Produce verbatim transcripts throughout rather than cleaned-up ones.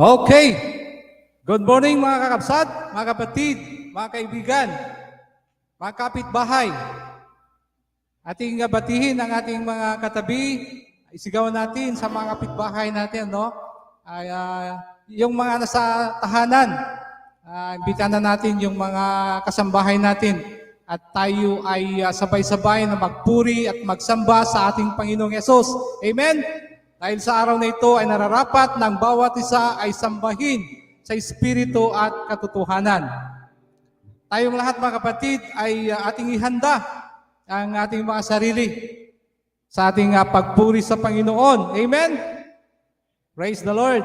Okay. Good morning, mga kakabsat, mga kapatid, mga kaibigan, mga kapitbahay. Ating batihin ang ating mga katabi. Isigaw natin sa mga kapitbahay natin, no? Ay, ah, yung mga nasa tahanan, ah, imbitahan natin yung mga kasambahay natin. At tayo ay, ah, sabay-sabay na magpuri at magsamba sa ating Panginoong Yesus. Amen? Dahil sa araw na ito ay nararapat na ang bawat isa ay sambahin sa Espiritu at katotohanan. Tayong lahat, mga kapatid, ay, ah, ating ihanda ang ating mga sarili sa ating, ah, pagpuri sa Panginoon. Amen? Praise the Lord.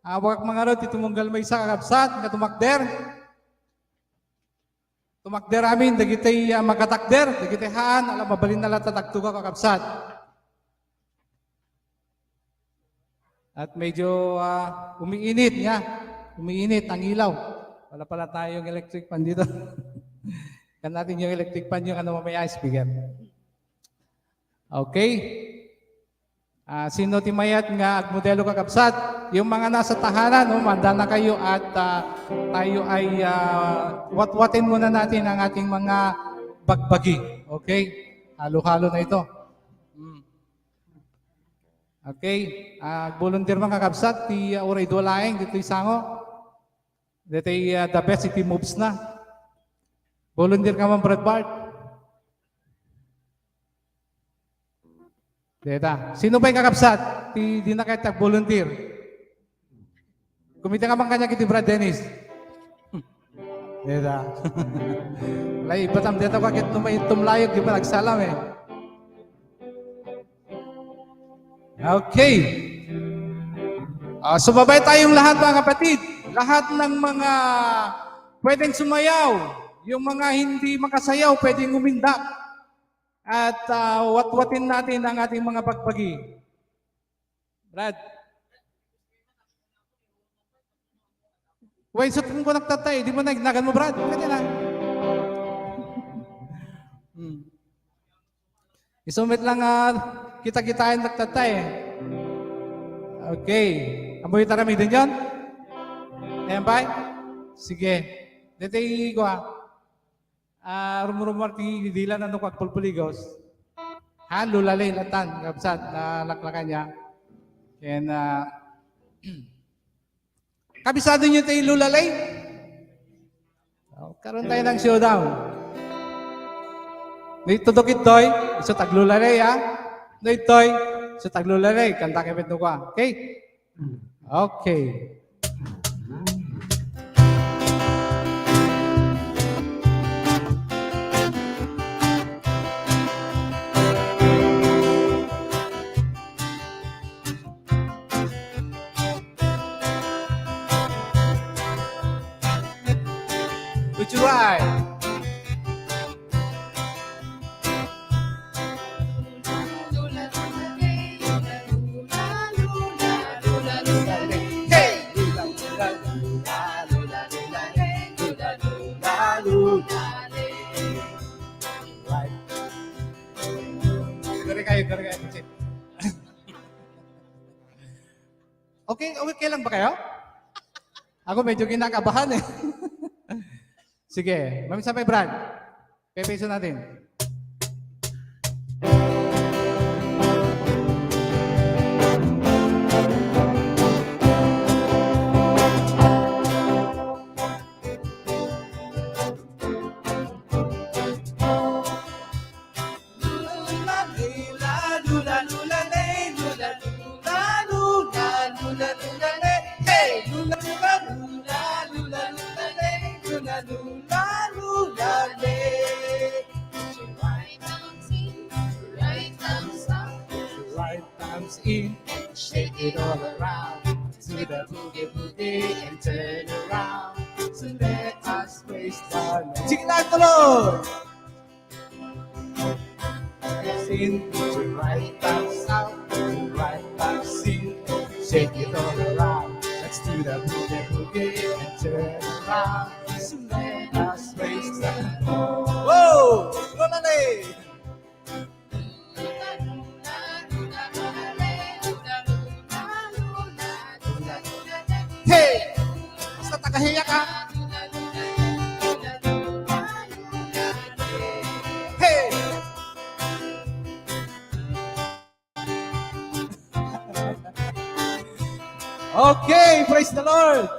Awan mangarud ti tumunggal maysa, kakabsat, nga tumakder. Tumakder amin, dagiti, ah, makatakder, dagiti haan, ala mabalin na latta tagtugaw, kakabsat. At medyo, ah, umiinit nga. Umiinit ang ilaw. Wala pala tayong electric fan dito. Kan natin yung electric fan yung ano mamaya, speaker. Okay. Ah, sino ti mayat nga agmodelo, kakabsat? Yung mga nasa tahanan, no, manda na kayo at, ah, tayo ay, ah, watwatin muna natin ang ating mga bagbagi. Okay? Halo-halo na ito. Mm. Okay. Ah, volunteer man, kakabsat, ti, ah, uray dua laeng ditoy sango. Ditoy, ah, the best iti moves na. Volunteer ka man, Brad Bart. Deta. Sino pa'y kakabsat? Ti, di na kayo tag-volunteer. Kumita ka man kanya kiti Brad Dennis. Deta. Lay, batam deta ko akit numay tumlayog, di pa nagsalam eh. Okay. Ah, sumabay tayong lahat, mga kapatid. Lahat ng mga pwedeng sumayaw, yung mga hindi makasayaw, pwedeng umindak. At, ah, watwatin natin ang ating mga bagbagi. Brad. Wait, sut ko nagtatay. Di mo na ignagan mo, Brad. Pwede na. Hmm. Isumit lang, ah, kita-kitain nagtatay. Okay. Amoy taramidin yon? Ayan ba? Sige. Dito ko, ah. Ah, rumurumar ti dilan ano ko agpulpuligos. Ha, lulalay latan, kabsat, na laklakan niya. Ken, ah, kabisado niyo tayo lulalay? Oh, karon tayo ng showdown. Dito do kitoy, iso taglulalay, ha? Ditoy, iso taglulalay, kanta kay Pedro kwa. Okay? Okay. Would you ride? Kare kayo, kare kayo. Okay, okay lang ba kayo? Ako medyo kinakabahan eh. Sige, mamisan pa, Brad. Pepeso natin. Right thumbs in, shake it all around. To the boogie boogie and turn around. So let us praise the Lord. Sige na, tuloy! Sin, right thumbs out, right thumbs in. Shake it all around. Let's do the boogie boogie and turn around. So let us praise the Lord. Whoa! Go na, Nate! Hey! Basta tagahiya ka. Hey! Okay, praise the Lord.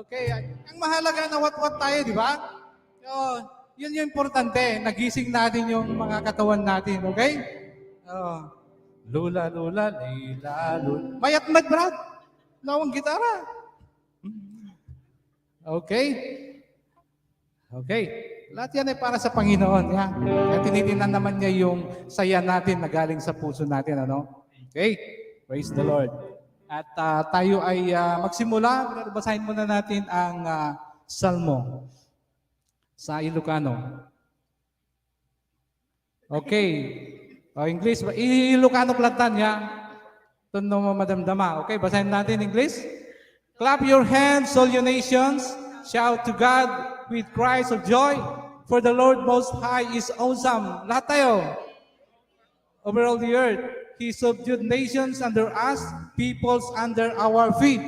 Okay, ang mahalaga na watwat tayo, di ba? So, yun yung importante. Nagising natin yung mga katawan natin, okay? Oh. Lula, lula, lila, lula. Mayat mat, Brad. Nawang gitara. Okay? Okay. Lahat yan ay para sa Panginoon, ha? Kaya tinitingnan naman niya yung saya natin na galing sa puso natin, ano? Okay? Praise the Lord. At ah, tayo ay ah, magsimula. Basahin muna natin ang ah, Salmo sa Ilocano. Okay. O, English. I-Ilocano platan ya. Ito no madamdama. Okay, basahin natin English. Clap your hands, all you nations. Shout to God with cries of joy. For the Lord Most High is awesome. Lahat tayo. Over all the earth, he subdued nations under us, peoples under our feet.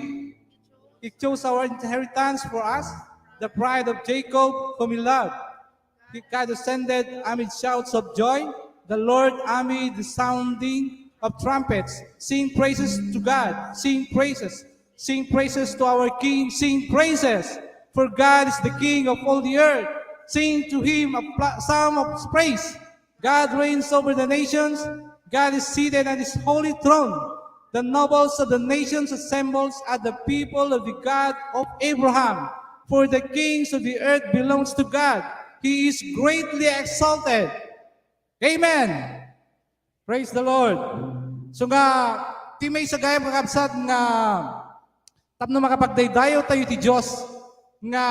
He chose our inheritance for us, the pride of Jacob, whom he loved. He God ascended amid shouts of joy, the Lord amid the sounding of trumpets. Sing praises to God, sing praises, sing praises to our King, sing praises, for God is the King of all the earth. Sing to him a pla- psalm of praise. God reigns over the nations. God is seated on his holy throne. The nobles of the nations assembles are the people of the God of Abraham. For the kings of the earth belongs to God. He is greatly exalted. Amen. Praise the Lord. So nga, ti maysa gayam kakabsat nga tapno makapagdaydayaw tayo ti Dios nga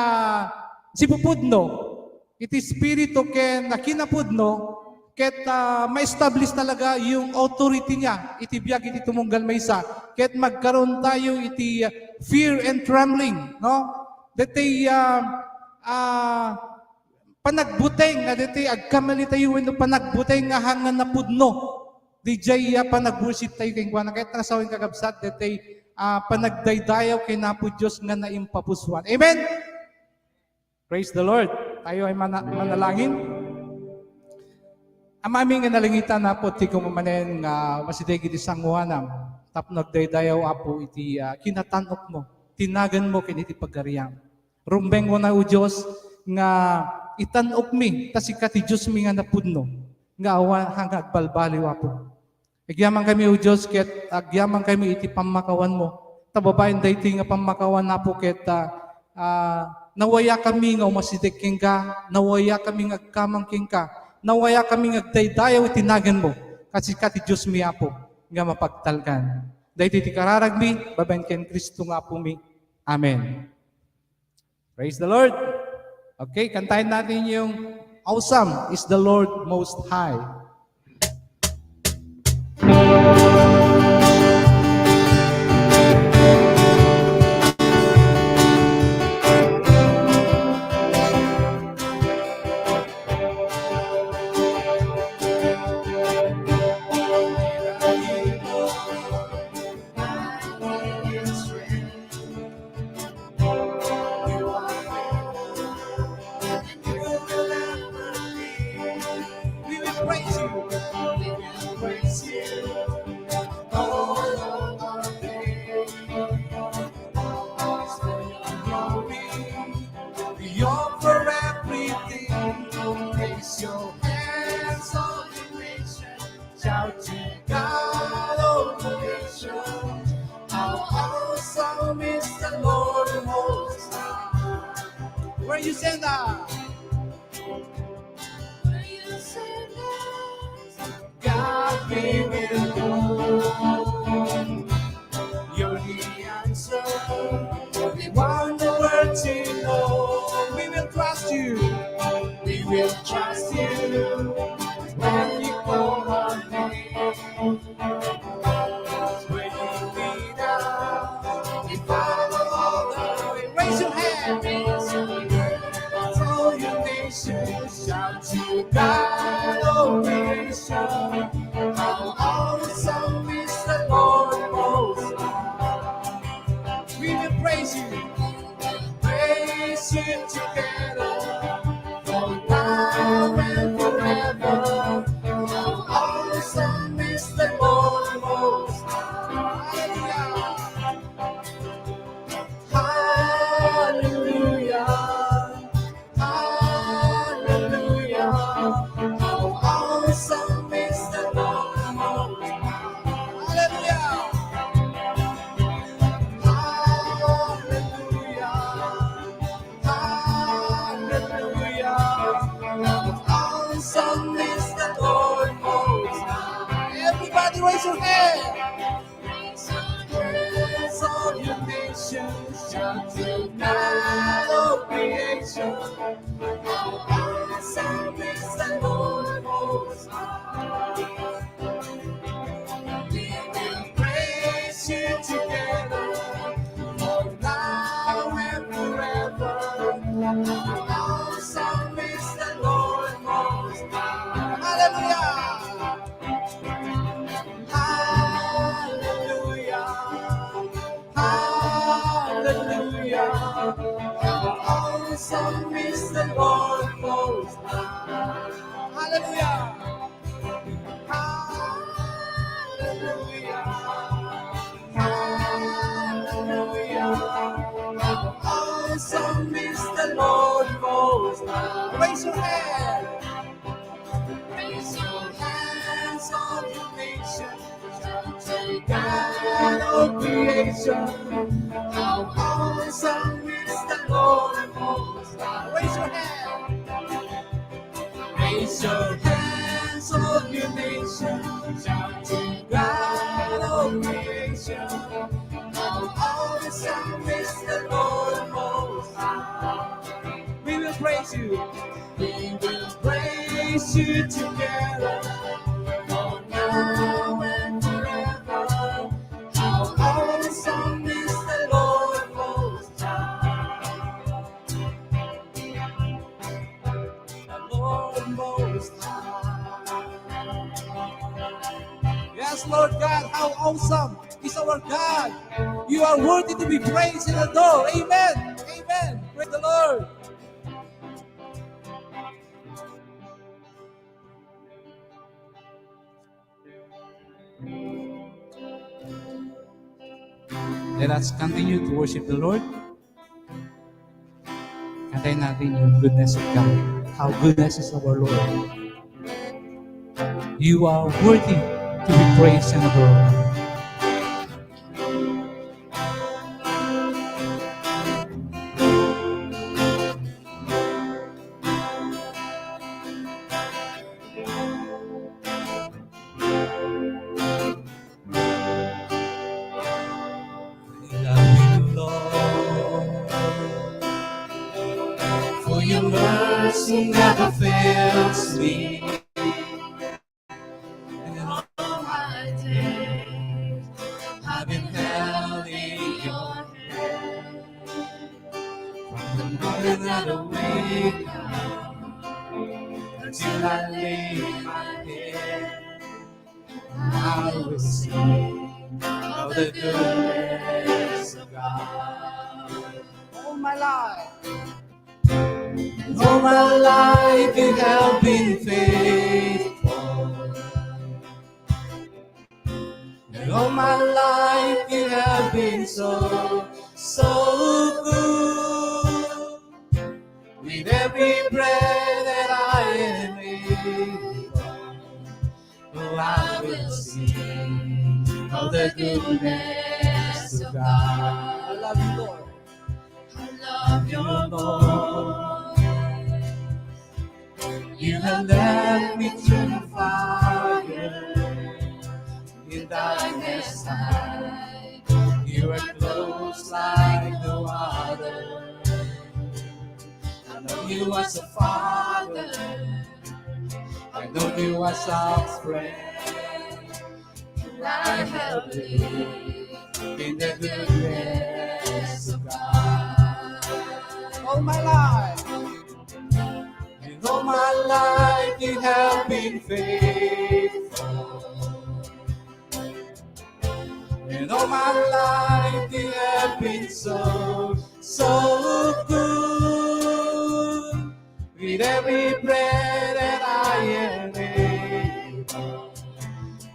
sipupudno iti espiritu ken kinapudno ket ah, ma-establish talaga yung authority niya iti biag iti tumunggal maysa ket magkaroon tayo iti ah, fear and trembling, no? Deti ah, ah, panagbuteng nga deti agkamali tayo wenno panagbuteng nga hanga napudno. Dijay ah, panag-worship tayo kenkuana. Kaya tasawen kakabsat, deti ah, panagdaydayaw ken Apo Dios nga naimpapusuan. Amen? Praise the Lord. Tayo ay mana- manalangin. Amami nga nalangitan, Apo, ti kumanen nga masideg iti sangoanam. Tapno agdaydayaw, Apo, iti ah, kinatan-okmo, ti naganmo ken iti pagariam. Rumbeng ko na, O Dios, nga itan-okmi, ta sika ti Diosmi nga napudno, nga awan nga agbalbaliw, Apo. Agyamankami, O Dios, ket agyamankami iti pammakawanmo. Ta babaen daytoy nga pammakawan, Apo, ket ah, ah, nawayakami nga umasideg kenka, nawayakami nga agkamang kenka, nawayakami nga agdaydayaw iti naganmo, ket sika ti Diosmi, Apo, nga mapagtalkan. Daytoy ti kararagmi, babaen ken Cristo nga Apomi. Amen. Praise the Lord. Okay, kantahin natin yung Awesome is the Lord Most High. We will praise you. We will praise you. All of our praise. We offer everything. Raise your hands, all you nations. Shout to God, all creation, how awesome is the Lord Most High. Where you stand up? Where you stand up? God, we will go. You're the answer. We want the world to know. We will trust you. We will trust you when you call our name. When you lead us, we follow all the way. Raise your hand. All you nations shout to God, all creation. How awesome is the Lord Most High. We will praise you. Praise Him together, for now and forever. How awesome is the Lord Most High. Hallelujah. Hallelujah. Hallelujah. How awesome is the Lord Most High. Hallelujah. Hallelujah. Hallelujah. How awesome is the Lord Most High. Everybody raise your hand. God of creation, how awesome is the Lord Most High. We will praise you together, for now and forever. How awesome is the Lord Most High. Hallelujah! Hallelujah! Hallelujah! How awesome is the Lord Most High. Hallelujah! Hallelujah! Hallelujah! How awesome is the Lord Most High. Raise your hand. Raise your hands, all you nations, shout to God of creation. How awesome is the Lord Most High. Raise your hand. Raise your hands, all you nations, shout to God of creation. How awesome is the Lord Most High. We will praise you. We will praise you together, for now and forever. How awesome is the Lord Most High. The Lord Most High. Yes, Lord God, how awesome is our God. You are worthy to be praised and adored. Amen. Amen. Praise the Lord. Let us continue to worship the Lord. Kantahin natin yung goodness of God. How goodness is our Lord. You are worthy to be praised and adored. I love you, Lord, for your mercy never fails me. And all my days I've been held in your hand. From the moment that I wake up until I lay my head, I will sing of the goodness of God. All my life. And all my life you have been faithful. And all my life you have been so, so good. With every breath that I am able, oh, I will sing of the goodness of God. I love you, Lord. I love your voice. You have led me through the fire. In darkest night, you are close like no other. I know you as a father. I know you as a friend. I have lived in the goodness of God. All my life. And all my life you have been faithful. And all my life you have been so, so good. With every breath that I am able,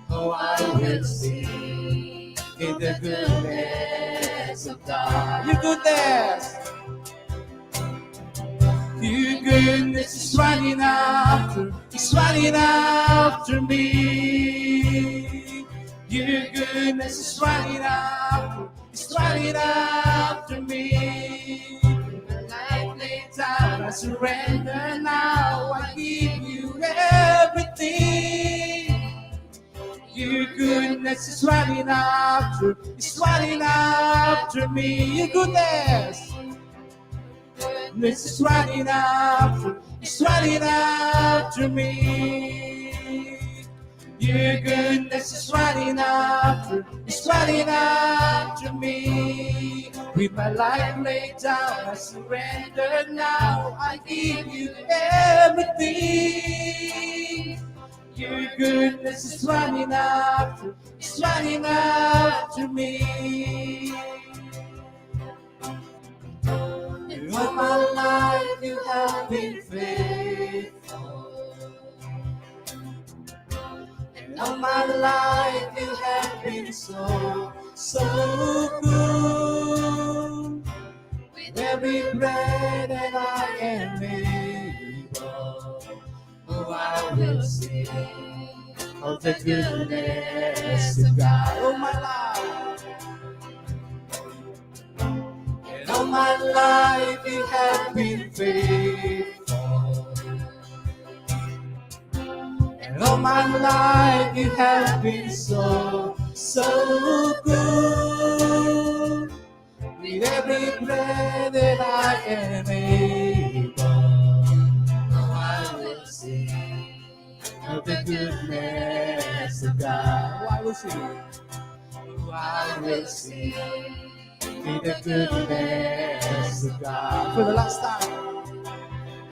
oh, I will sing in the goodness of God. Your goodness. Your goodness is running after, is running after me. Your goodness is running after, is running after me. My life laid down, I surrender now. I give you everything. Your goodness is running after, is running after me. Your goodness. It's running after, it's running after me. Your goodness is running after, it's running after me. With my life laid down, I surrender now. I give you everything. Your goodness is running after, it's running after me. And all my life you have been faithful. And all my life you have been so, so good. With every breath that I am able, oh, I will sing of the goodness of God. Oh, my life. And all my life you have been faithful. And all my life you have been so, so good. With every breath that I am able, oh, I will sing of the goodness of God. Oh, I will sing. Oh, I will sing of the goodness of God. For the last time.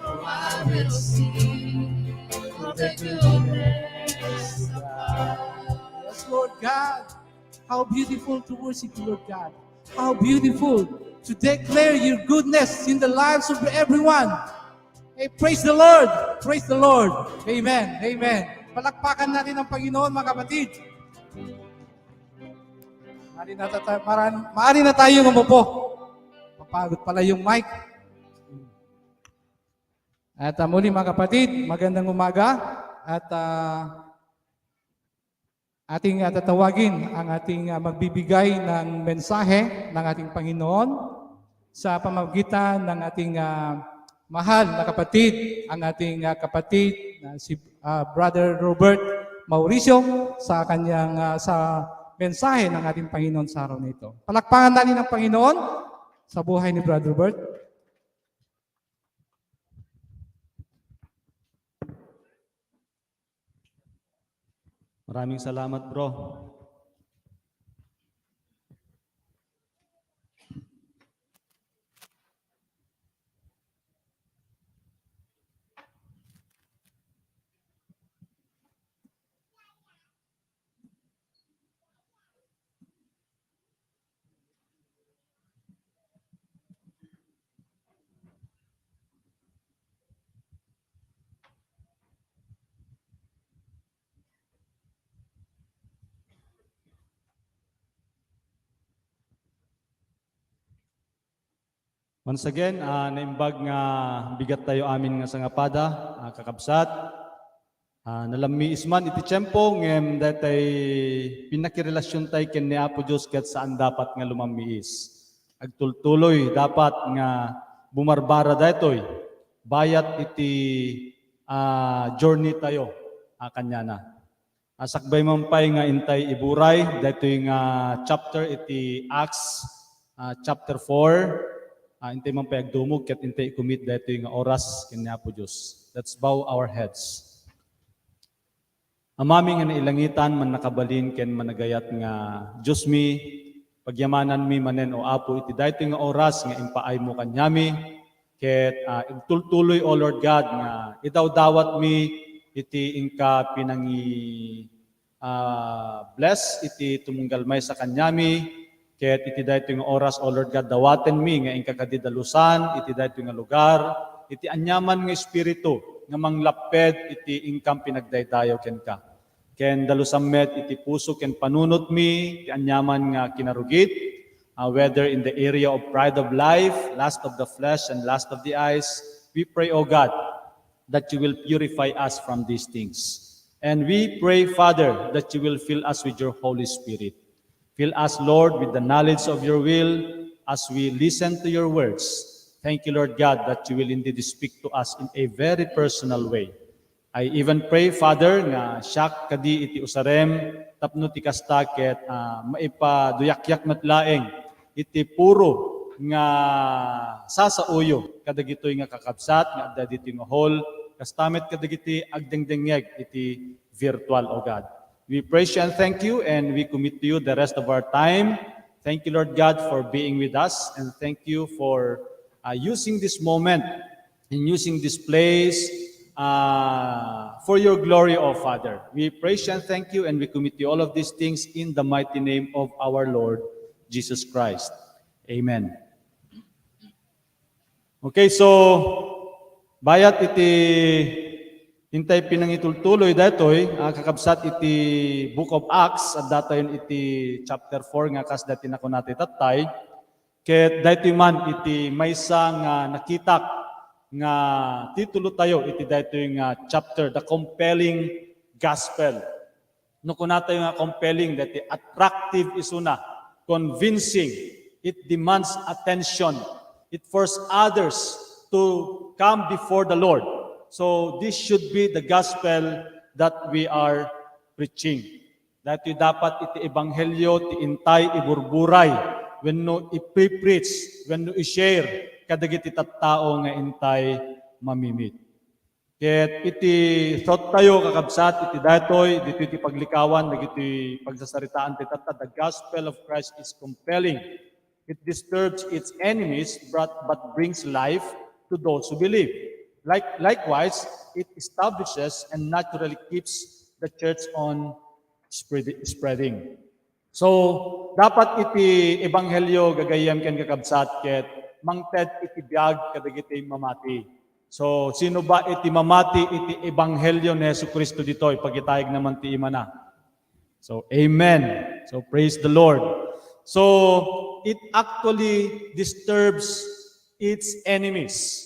Oh, I will sing of the goodness of God. Yes, Lord God. How beautiful to worship you, Lord God. How beautiful to declare your goodness in the lives of everyone. Hey, praise the Lord. Praise the Lord. Amen. Amen. Palakpakan natin ang Panginoon, mga kapatid. Maaari na, tata- maran- maaari na tayo umupo. Papagod pala yung mic. At, ah, muli, mga kapatid, magandang umaga. At, ah, ating, ah, tatawagin ang ating, ah, magbibigay ng mensahe ng ating Panginoon sa pamamagitan ng ating, ah, mahal na kapatid, ang ating, ah, kapatid na si, ah, Brother Robert Mauricio sa kanyang, ah, sa mensahe ng ating Panginoon sa araw na ito. Palakpakan natin ang Panginoon sa buhay ni Brother Robert. Maraming salamat, bro. Once again, ah, naimbag nga bigat tayo amin nga sangapada, ah, kakabsat. Ah, nalammiis man iti tiempo, ngem daytay pinakirelasion tay ken ni Apo Dios ket saan dapat nga lumammiis. Agtultuloy dapat nga bumarbara daytoy bayat iti, ah, journey tayo, ah, kaniana. Ah, sakbay man pay nga intay iburay daytoy nga chapter iti Acts, ah, chapter four, ah, intay man pay agdumog ket intay i-commit daytoy nga oras ken ni Apo Dios. Let's bow our heads. Amami nga nailangitan, mannakabalin ken managayat nga Diosmi, pagyamananmi manen, O Apo, iti daytoy nga oras nga impaaymo kaniami, ket, ah, agtultuloy, O Lord God, nga idawdawatmi iti inka pinangi-, ah, bless iti tumunggal maysa kaniami, ket iti daytoy nga oras, O Lord God, dawatenmi nga inka kadi dalusan iti daytoy nga lugar, iti aniaman nga espiritu nga manglapped iti inkam pinagdaydayaw kenka. Ken dalusan met iti puso ken panunotmi ti aniaman nga kinarugit, ah, whether in the area of pride of life, lust of the flesh, and lust of the eyes, we pray, O God, that you will purify us from these things. And we pray, Father, that you will fill us with your Holy Spirit. Fill us, Lord, with the knowledge of your will as we listen to your words. Thank you, Lord God, that you will indeed speak to us in a very personal way. I even pray, Father, nga siak kadi iti usarem tapno ti kasta ket, ah, maipaduyakyak met laeng iti puro nga sasauyo kadagitoy nga kakabsat nga adda ditoy nga hall, kasta met kadagiti agdengdengngeg iti virtual, O God. We praise you and thank you, and we commit to you the rest of our time. Thank you, Lord God, for being with us, and thank you for uh, using this moment and using this place uh, for your glory, O Father. We praise you and thank you, and we commit to you all of these things in the mighty name of our Lord Jesus Christ. Amen. Okay, so bayat iti intay pinangitultuloy daytoy, ah, kakabsat iti Book of Acts, addatayon iti chapter four nga kas dati nakunati tattay. Ket daytoy man iti maysa nga nakitak nga titulo tayo iti daytoy nga chapter, the compelling gospel. No kunatayo nga compelling, dati attractive isuna, convincing, it demands attention, it forces others to come before the Lord. So this should be the gospel that we are preaching. Dati dapat iti ebanghelyo ti intay iburburay wenno ipipreach wenno i-share kadagiti tattao nga intay mamimit. Ket iti thought tayo, kakabsat, iti daytoy, ditoy ti paglikawan dagiti pagsasaritaan ti tatta, the gospel of Christ is compelling. It disturbs its enemies, but, but brings life to those who believe. Like, likewise, it establishes and naturally keeps the church on spread-, spreading. So, dapat iti ebanghelyo, gagayyem ken kakabsat, ket mangted iti biag kadagiti mamati. So, sino ba iti mamati iti ebanghelyo ni Jesu-Cristo ditoy? Pagitayegna man ti imana. So, amen. So, praise the Lord. So, it actually disturbs its enemies.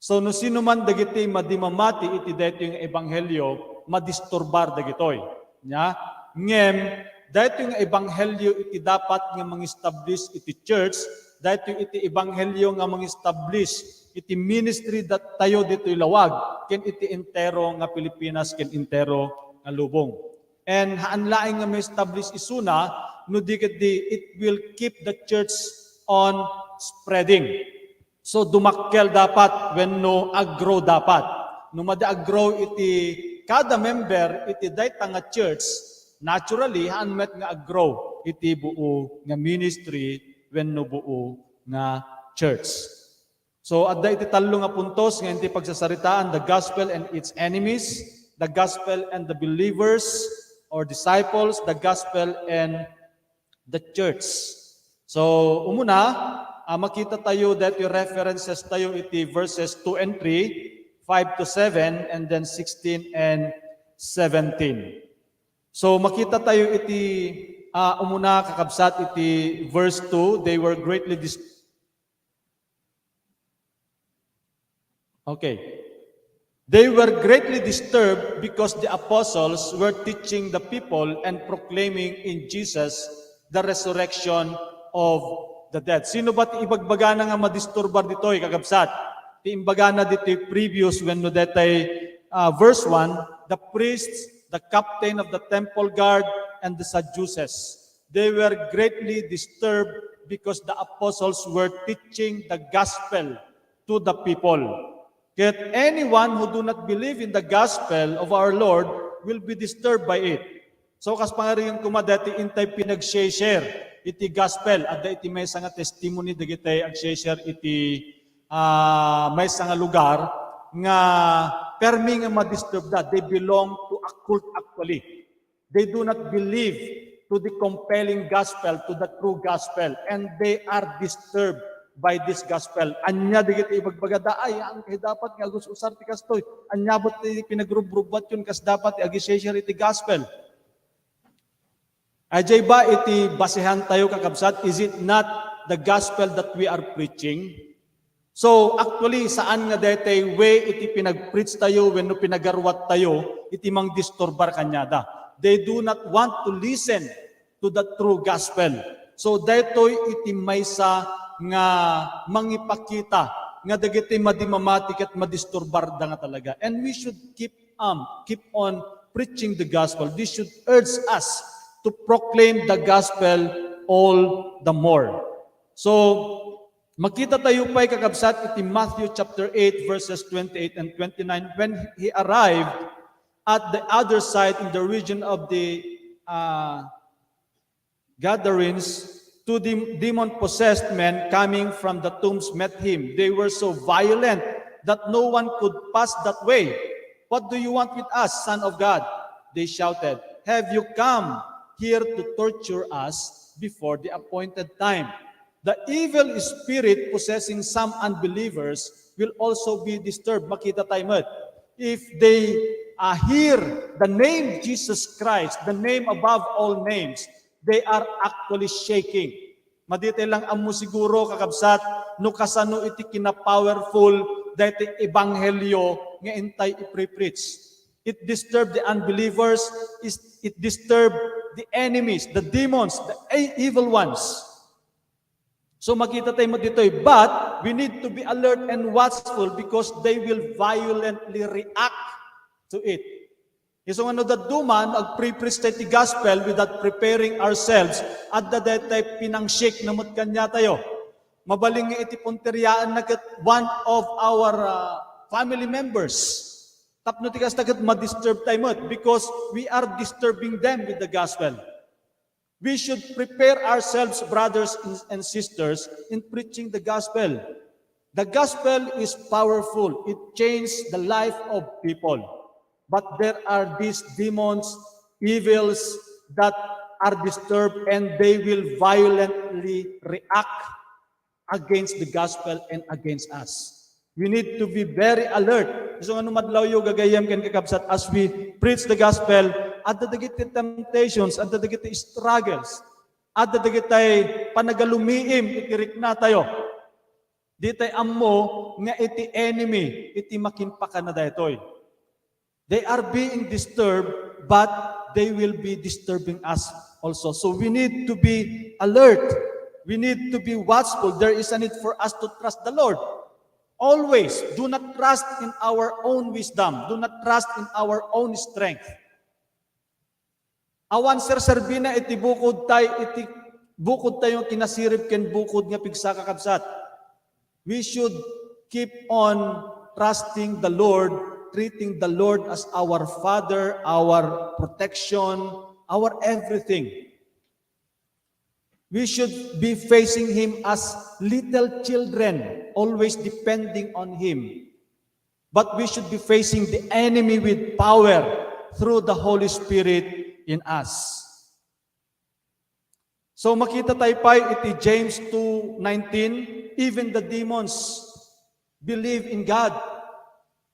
So, no sino man dagiti madi mamati iti daytoy nga ebanghelyo, madisturbar dagitoy. Nya, ngem, daytoy nga ebanghelyo iti dapat nga mangestablish iti church, daytoy iti ebanghelyo nga mangestablish iti ministry dat tayo ditoy lawag, ken iti entero nga Pilipinas, ken entero nga lubong. And haan laeng nga ma-establish isuna, no di ket di, it will keep the church on spreading. So, dumakkel dapat wenno aggrow dapat. No madi aggrow iti kada member iti dayta nga church, naturally, haan met nga aggrow iti buo nga ministry wenno buo nga church. So, adda iti tallo nga puntos nga inti pagsasaritaan, the gospel and its enemies, the gospel and the believers or disciples, the gospel and the church. So, umuna, ah, makita tayo daytoy references tayo iti verses two and three, five to seven, and then sixteen and seventeen. So, makita tayo iti, ah, umuna, kakabsat, iti verse two, they were greatly dis-, Okay. They were greatly disturbed because the apostles were teaching the people and proclaiming in Jesus the resurrection of the dead. Sino ba ti ibagbagana nga madisturbar ditoy, kakabsat? Ti imbagana ditoy previous wenno daytay, ah, verse one, the priests, the captain of the temple guard, and the Sadducees. They were greatly disturbed because the apostles were teaching the gospel to the people. Ket anyone who do not believe in the gospel of our Lord will be disturbed by it. So, kas pangarigan koma daytoy intay pinag-share iti gospel, adda iti maysa nga testimony dagiti ag-share iti, ah, maysa nga lugar nga permi nga madisturb da. They belong to a cult actually. They do not believe to the compelling gospel, to the true gospel, and they are disturbed by this gospel. Ania dagiti ibagbagada, "Ay, haan kay dapat nga agus-usar ti kastoy. Ania met ti pinagrubrubbatyon kas dapat ti agi-share iti gospel?" Adiay ba iti basehan tayo, kakabsat? Is it not the gospel that we are preaching? So, actually, saan nga daytay way iti pinag-preach tayo wenno pinagaruat tayo iti mangdisturbar kaniada. They do not want to listen to the true gospel. So, daytoy iti maysa nga mangipakita nga dagiti madi mamati ket madisturbar da nga talaga. And we should keep, um, keep on preaching the gospel. This should urge us to proclaim the gospel all the more. So, Makita tayo pa'y kakabsat iti Matthew chapter eight, verses twenty-eight and twenty-nine, when he arrived at the other side in the region of the uh, Gadarenes, two dem- demon-possessed men coming from the tombs met him. They were so violent that no one could pass that way. "What do you want with us, Son of God?" they shouted. "Have you come here to torture us before the appointed time?" The evil spirit possessing some unbelievers will also be disturbed. Makita tayo met. If they uh, hear the name Jesus Christ, the name above all names, they are actually shaking. Maditay lang ammo siguro, kakabsat, no kasano iti kinapowerful daytoy ebanghelyo nga intay ipre-preach. It disturbed the unbelievers, is- it disturbed the enemies, the demons, the e- evil ones. So makita tayo mo ditoy, but we need to be alert and watchful because they will violently react to it. Isu nga no dadduma no agpre-preach tayo ti gospel without preparing ourselves, adda daytay pinangshake na met kaniatayo. Mabalin nga iti punteriaan na ket one of our uh, family members. Tapno ti kasta ket ma-disturb tayo met because we are disturbing them with the gospel. We should prepare ourselves, brothers and sisters, in preaching the gospel. The gospel is powerful. It changed the life of people. But there are these demons, evils that are disturbed, and they will violently react against the gospel and against us. We need to be very alert. Isu nga no madlawyo, gagayyem ken kakabsat, as we preach the gospel, adda dagiti temptations, adda dagiti struggles, adda dagiti panagalumiim iti riknatayo. Di tayo ammo nga iti enemy iti makinpakana daytoy. They are being disturbed, but they will be disturbing us also. So we need to be alert. We need to be watchful. There is a need for us to trust the Lord. Always, do not trust in our own wisdom. Do not trust in our own strength. Awan serserbina iti bukod tay, iti bukod tayo kinasirib ken bukod nga pigsa, kakabsat. We should keep on trusting the Lord, treating the Lord as our Father, our protection, our everything. We should be facing Him as little children, always depending on Him. But we should be facing the enemy with power through the Holy Spirit in us. So makita tayo pay iti James two nineteen, even the demons believe in God.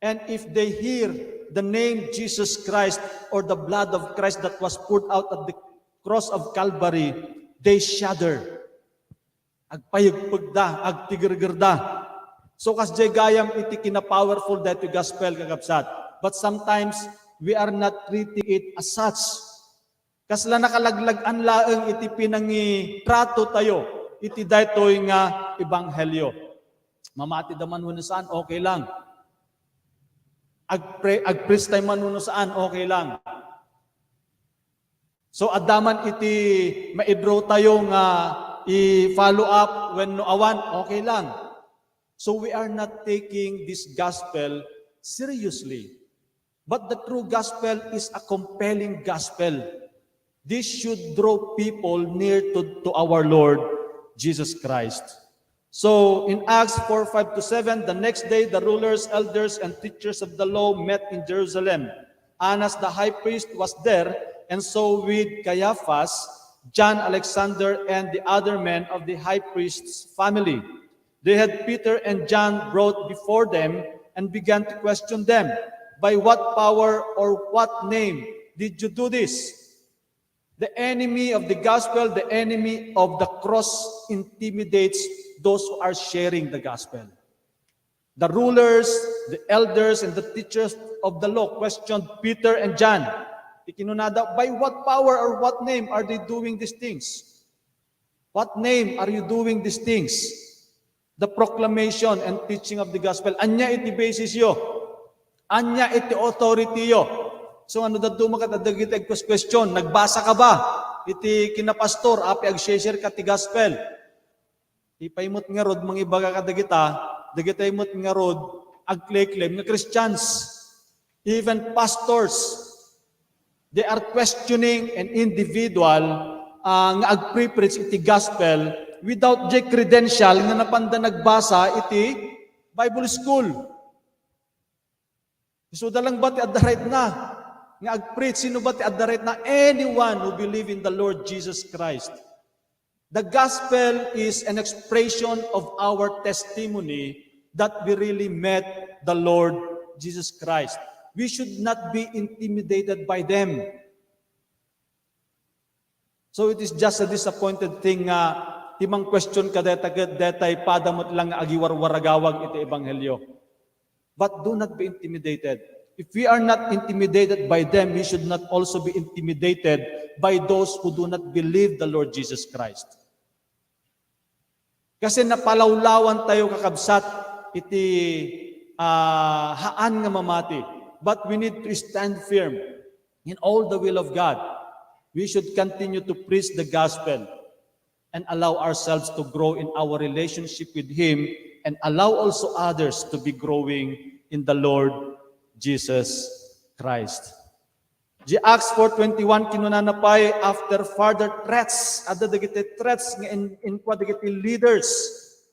And if they hear the name Jesus Christ or the blood of Christ that was poured out at the cross of Calvary, they shudder. Agpayegpegda, agtigergerda. So kasdiay gayam iti kinapowerful daytoy gospel, kakabsat. But sometimes we are not treating it as such. Kasla nakalaglag-an laeng iti pinangitrato tayo iti daytoy nga ebanghelyo. Mamati da man wenno saan, okay lang. Agpre, agpreach tayo man wenno saan, okay lang. So adda man iti maidraw tayo nga i-follow up wenno awan, okay lang. So we are not taking this gospel seriously. But the true gospel is a compelling gospel. This should draw people near to, to our Lord Jesus Christ. So in Acts four five to seven, the next day the rulers, elders, and teachers of the law met in Jerusalem. Annas the high priest was there, and so with Caiaphas, John, Alexander, and the other men of the high priest's family. They had Peter and John brought before them and began to question them, "By what power or what name did you do this?" The enemy of the gospel, the enemy of the cross intimidates those who are sharing the gospel. The rulers, the elders, and the teachers of the law questioned Peter and John. Ti kinunada, "By what power or what name are they doing these things? What name are you doing these things?" The proclamation and teaching of the gospel. Ania iti basis yo? Ania iti authority yo? So, ano dadduma ket adda dagiti agquestion, nagbasa ka ba iti kinapastor, apay agshare ka ti gospel? Ipay met ngarud mangibaga kadagita, dagitay met ngarud agclaim nga Christians, even pastors, they are questioning an individual, ah, nga agprepreach iti gospel without the credential nga napanda nagbasa iti Bible school. Isuda lang ba ti adda right na nga agpreach? Sino ba ti adda right na? Anyone who believe in the Lord Jesus Christ. The gospel is an expression of our testimony that we really met the Lord Jesus Christ. We should not be intimidated by them. So it is just a disappointed thing nga ti mangquestion kadayta ket daytay pada met lang nga agiwarwaragawag iti ebanghelio. But do not be intimidated. If we are not intimidated by them, we should not also be intimidated by those who do not believe the Lord Jesus Christ. Kasi napalawlawan tayo, kakabsat, iti, ah, haan nga mamati. But we need to stand firm in all the will of God. We should continue to preach the gospel and allow ourselves to grow in our relationship with Him and allow also others to be growing in the Lord Jesus Christ. Di Acts four twenty-one, kinunana pay, after further threats, adda dagiti threats nga in-, inkua dagiti leaders.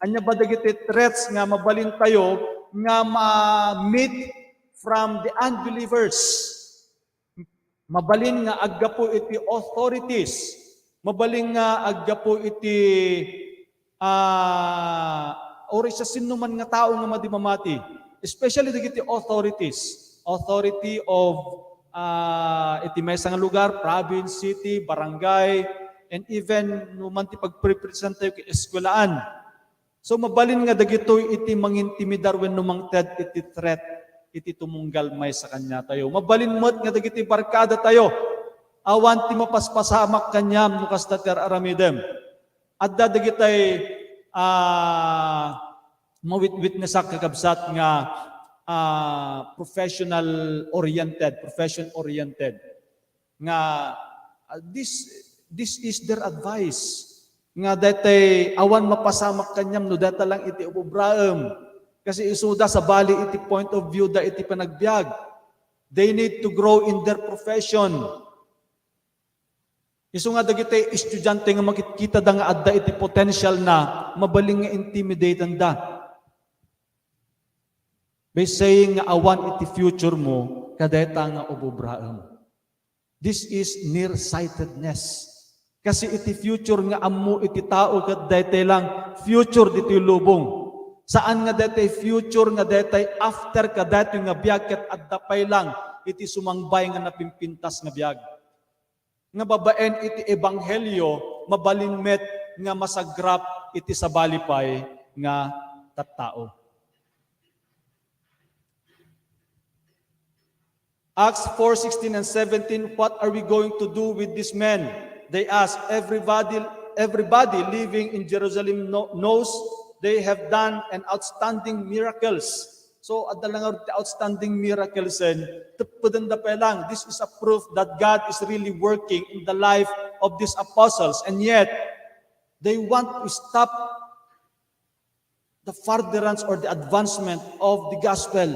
Ania ba dagiti threats nga mabalin tayo nga ma-meet from the unbelievers? Mabalin nga aggapu iti authorities. Mabalin nga aggapu iti, ah, or sa sinno man nga tao nga madi mamati, especially dagiti authorities, authority of, ah, iti maysa nga lugar, province, city, barangay, and even no man ti pagprepresentan tayo iti eskuelaan. So, mabalin nga dagitoy iti mangintimidar wenno mangted iti threat iti tumunggal maysa kaniatayo. Mabalin met nga dagiti barkada tayo, awan ti mapaspasamak kaniam no kasta ti ar-aramidem. Adda dagitay, ah, mawit-witnessak, kakabsat, nga, ah, professional oriented, profession oriented. Nga, ah, this, this is their advice. Nga daytay awan mapasamak kaniam no dayta lang iti ububraem. Kasi isuda sabali iti point of view da iti panagbiag. They need to grow in their profession. Isu nga dagiti estudiante nga makitkitada nga adda iti potential na, mabalin nga intimidaten da by saying nga awan iti future mo kadayta nga ububraem. This is nearsightedness. Kasi iti future nga ammo iti tao ket daytoy lang future ditoy lubong. Saan nga daytoy future nga daytoy after kadaytoy nga biag ket adda pay lang iti sumangbay nga napimpintas nga biag. Nga babaen iti ebanghelio, mabalin met nga masagrap iti sabali pay nga tattao. Acts four sixteen and seventeen, "What are we going to do with this man?" They asked. "Everybody, everybody living in Jerusalem kno-, knows they have done an outstanding miracles." So, adda lang nga ti outstanding miracles, and teppeden da pay lang. This is a proof that God is really working in the life of these apostles. And yet, they want to stop the furtherance or the advancement of the gospel.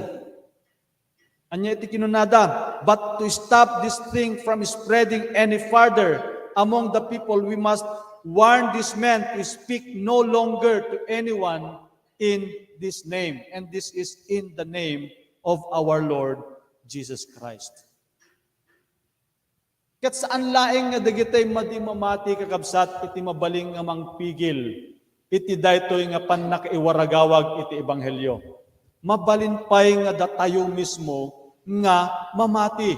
Ania iti kinunada? "But to stop this thing from spreading any further among the people, we must warn this man to speak no longer to anyone in this name." And this is in the name of our Lord Jesus Christ. Ket saan laeng nga dagitoy madi mamati, kakabsat, iti mabalin nga mangpigil iti daytoy nga pannakaiwaragawag iti ebanghelio. Mabalin pay nga datayo mismo nga mamati.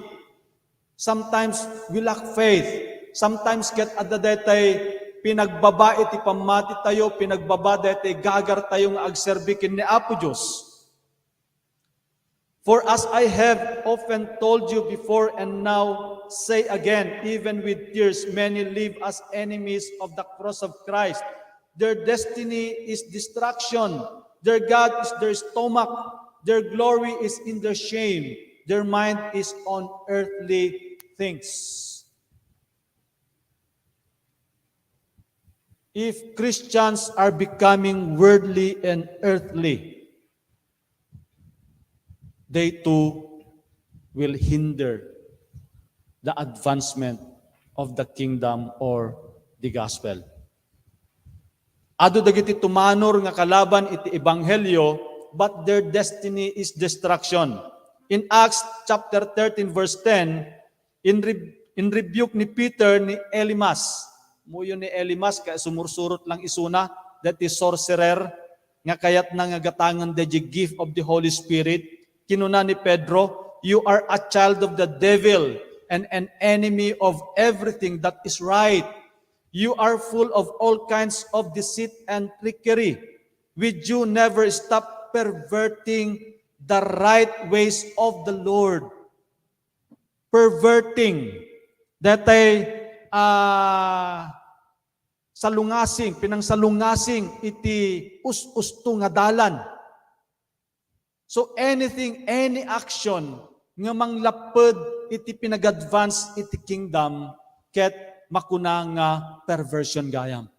Sometimes we lack faith. Sometimes ket adda daytoy pinagbaba iti pammati tayo, pinagbaba daytoy gagar tayo nga agserbi ken ni Apo Dios. "For as I have often told you before and now say again, even with tears, many live as enemies of the cross of Christ. Their destiny is destruction. Their God is their stomach. Their glory is in their shame. Their mind is on earthly things." If Christians are becoming worldly and earthly, they too will hinder the advancement of the kingdom or the gospel. Adu dagiti tumanor nga kalaban iti ebanghelio, but their destiny is destruction. In Acts chapter thirteen, verse ten, in re-, in rebuke ni Peter ni Elymas. Muyo ni Elymas kay sumursurot lang isuna, dati sorcerer, nga kayatna nga gatangen daydi gift of the Holy Spirit. Kinuna ni Pedro, "You are a child of the devil and an enemy of everything that is right. You are full of all kinds of deceit and trickery. Would you never stop perverting the right ways of the Lord?" Perverting. Daytay, ah, salungasing, pinangsalungasing iti us-usto nga dalan. So anything, any action nga manglapped iti pinag-advance iti kingdom, ket makuna nga perversion gayam.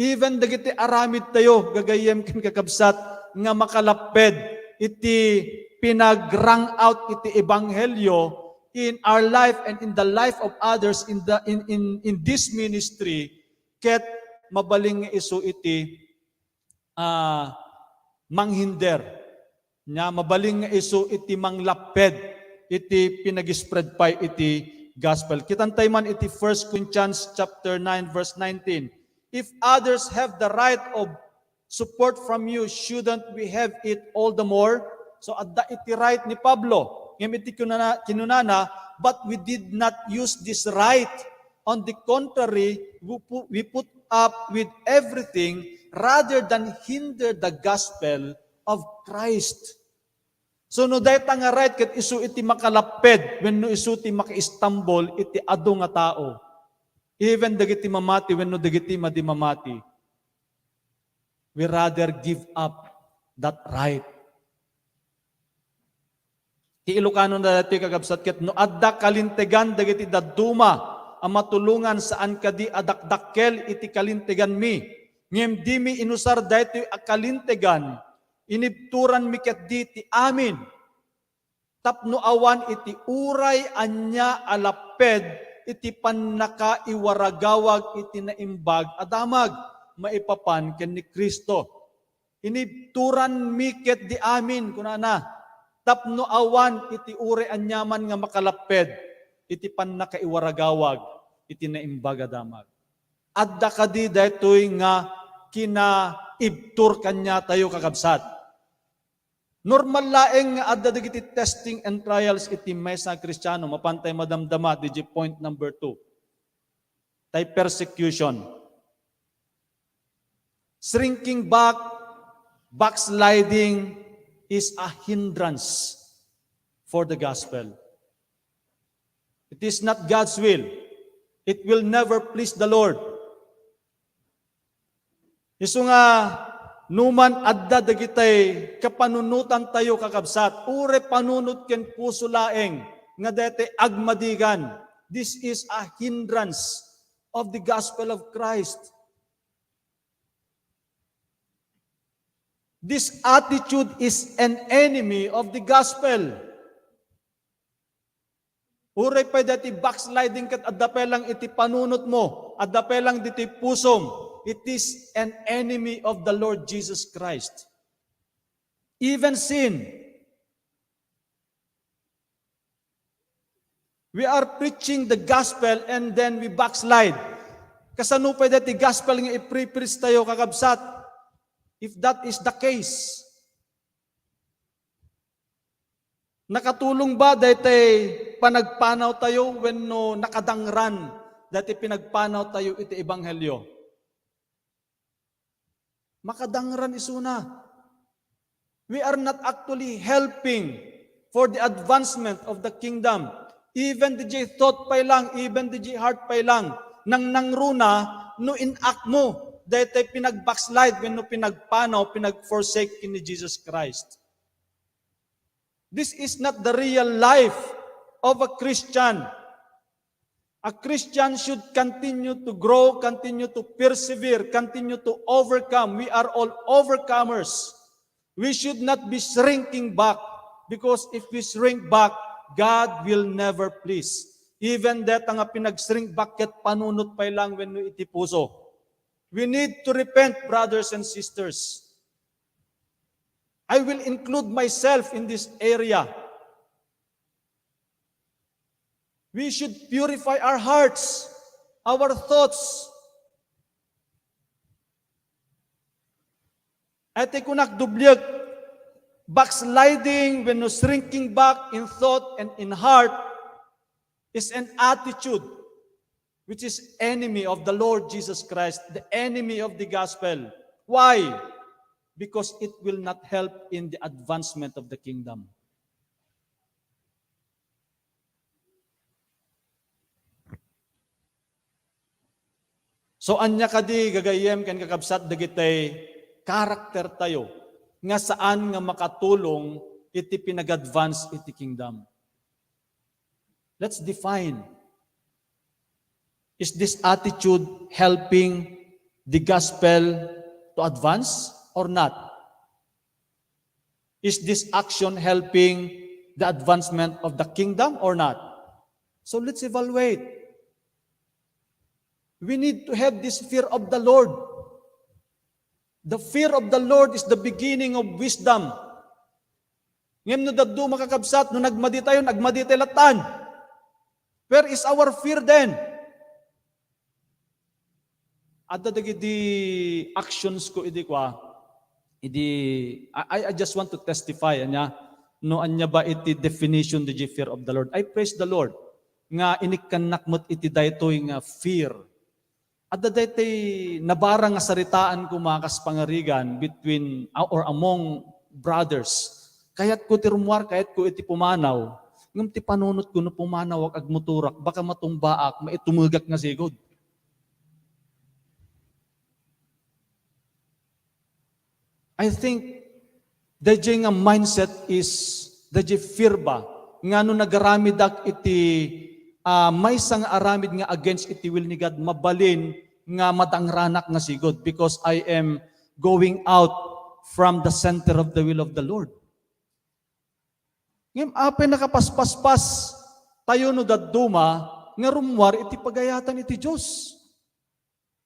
Even dagiti aramid tayo, gagayyem ken kakabsat, nga makalapped iti pinag-rang out iti ebanghelio in our life and in the life of others in the, in, in, in this ministry, ket mabalin nga isu iti, ah, manghinder. Nya, mabalin nga isu iti manglapped iti pinag-spread pay iti gospel. Kitantay man iti First Corinthians chapter nine, verse nineteen. If others have the right of support from you, shouldn't we have it all the more? So, adda iti right ni Pablo. Ngem iti kinuna-, kinunana, "But we did not use this right. On the contrary, we pu-, we put up with everything rather than hinder the gospel of Christ." So, no dayta nga right ket isu iti makalapped wenno isu ti makaistambol iti adu nga tao, even dagiti mamati wenno dagiti madi mamati, we rather give up that right. Ti Ilocano na daytoy, kakabsat, ket no adda kalintegan dagiti dadduma a matulongan, saan kadi a dakdakkel iti kalinteganmi. Ngem dimi inusar daytoy a kalintegan, inibturanmi ketdi ti amin tapno awan iti uray ania a lapped iti pannakaiwaragawag iti naimbag a damag maipapan ken ni Cristo. Inibturanmi ketdi amin, kunana, tapno awan iti uray aniaman nga makalapped iti pannakaiwaragawag iti naimbag a damag. Adda kadi daytoy nga kinaibtur kaniatayo, kakabsat? Normal laeng nga adda dagiti testing and trials iti maysa a Kristiano. Mapantay madamdama, diay point number two. Tay persecution. Shrinking back, backsliding is a hindrance for the gospel. It is not God's will. It will never please the Lord. Isu nga, numan adda dagitay kapanunotantayo, kakabsat, uray panunot ken puso laeng nga daytay agmadigan, this is a hindrance of the gospel of Christ. This attitude is an enemy of the gospel. Uray pay daytoy backsliding ket adda pay lang iti panunotmo, adda pay lang ditoy pusom, it is an enemy of the Lord Jesus Christ. Even sin. We are preaching the gospel and then we backslide. Kasano pay daytoy gospel nga ipre-preach tayo, kakabsat? If that is the case, nakatulong ba daytay panagpanaw tayo wenno nakadangran daytay pinagpanaw tayo iti ebanghelio? Makadangran isuna. We are not actually helping for the advancement of the kingdom. Even diay thought pay lang, even diay heart pay lang, nangnangruna no in-act mo daytay pinag-backslide wenno pinagpanaw, pinag-forsake ken ni Jesus Christ. This is not the real life of a Christian. A Christian should continue to grow, continue to persevere, continue to overcome. We are all overcomers. We should not be shrinking back, because if we shrink back, God will never please. Even deta nga pinag-shrink back ket panunot pay lang wenno iti puso. We need to repent, brothers and sisters. I will include myself in this area. We should purify our hearts, our thoughts. Iti kunak dubliek, backsliding wenno shrinking back in thought and in heart is an attitude which is enemy of the Lord Jesus Christ, the enemy of the gospel. Why? Because it will not help in the advancement of the kingdom. So, ania kadi, gagayyem ken kakabsat, dagiti karaktertayo nga saan nga makatulong iti pinag-advance iti kingdom? Let's define. Is this attitude helping the gospel to advance or not? Is this action helping the advancement of the kingdom or not? So let's evaluate. We need to have this fear of the Lord. The fear of the Lord is the beginning of wisdom. Ngem no dadduma, kakabsat, no nagmadi tayo, nagmadi tayo latan. Where is our fear then? Adda dagiti actions ko idi kua, idi, I, I just want to testify, ania, no ania ba iti definition di fear of the Lord. I praise the Lord nga inikkannak met iti daytoy nga fear. Adda daytoy nabara nga saritaan koma kas pangarigan between, uh, or among brothers. Kayatko ti rummuar, kayatko iti pumanaw. Ngem ti panunotko, no pumanawak, agmotorak, baka matumbaak, maitumegak nga sigud. I think dayjay nga mindset is dayjay fear ba nga no nagaramidak iti, ah, maysa nga aramid nga against iti will ni God, mabalin nga madangranak nga sigud because I am going out from the center of the will of the Lord. Ngem apay nakapaspaspas tayo no dadduma nga rummuar iti pagayatan iti Dios?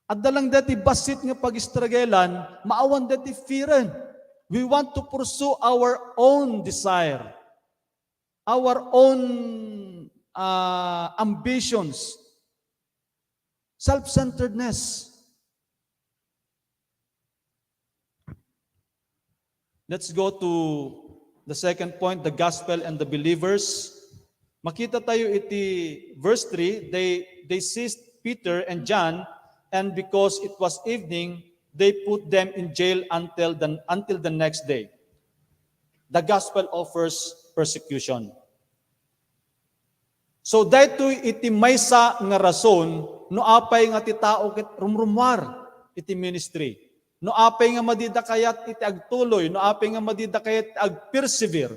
Adda lang daytoy bassit nga pag-strugglean, maawan daytoy fearen. We want to pursue our own desire, our own, ah, ambitions, self-centeredness. Let's go to the second point, the gospel and the believers. Makita tayo iti verse three, they, they seized Peter and John, and because it was evening, they put them in jail until the, until the next day. The gospel offers persecution. So, daytoy iti maysa nga rason no apay nga ti tao ket rumrummuar iti ministry. No apay nga madida kayat iti agtuloy, no apay nga madida kayat iti agpersevere.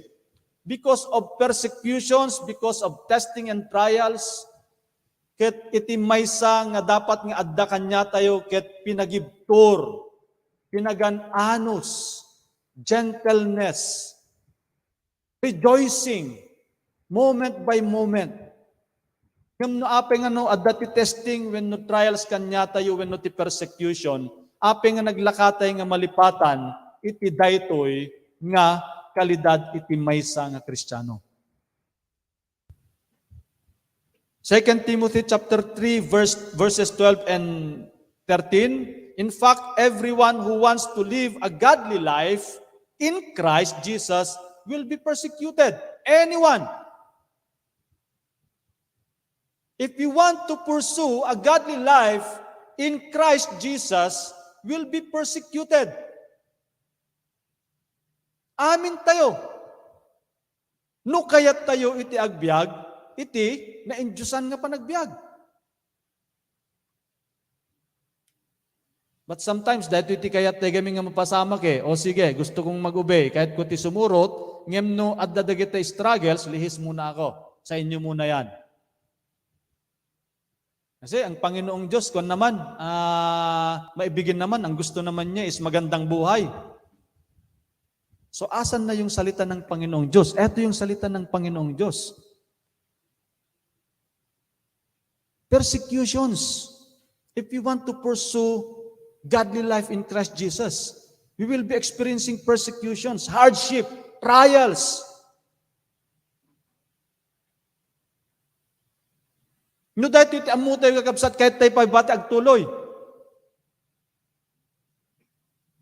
Because of persecutions, because of testing and trials, ket iti maysa nga dapat nga adda kaniatayo ket pinagibtur, pinagan-anus, gentleness, rejoicing, moment by moment. Ngem no apay nga no adda ti testing wenno trials kaniatayo wenno ti persecution, apay nga naglakatay nga malipatan iti daytoy nga kalidad iti maysa nga Kristiano. Second Timothy chapter three, verse, verses twelve and thirteen, "In fact, everyone who wants to live a godly life in Christ Jesus will be persecuted." Anyone. If you want to pursue a godly life in Christ Jesus, will be persecuted. Amin tayo. No kayat tayo iti agbiag, iti naindiusan nga panagbiag. But sometimes, daytoy ti kayat tayo gamin nga mapasamak eh. O sige, gusto kong mag-obey, kayatko ti sumurot, ngem no adda dagiti struggles, lihis muna ako. Sa inyo muna yan. Kasi ang Panginoong Diyos, kuwan naman, ah, maibigin naman, ang gusto naman niya is magandang buhay. So, asan na yung salita ng Panginoong Diyos? Eto yung salita ng Panginoong Diyos. Persecutions. If you want to pursue godly life in Christ Jesus, we will be experiencing persecutions, hardship, trials. No, daytoy ti ammo tayo, kakabsat, kahit tayo pa bati agtuloy.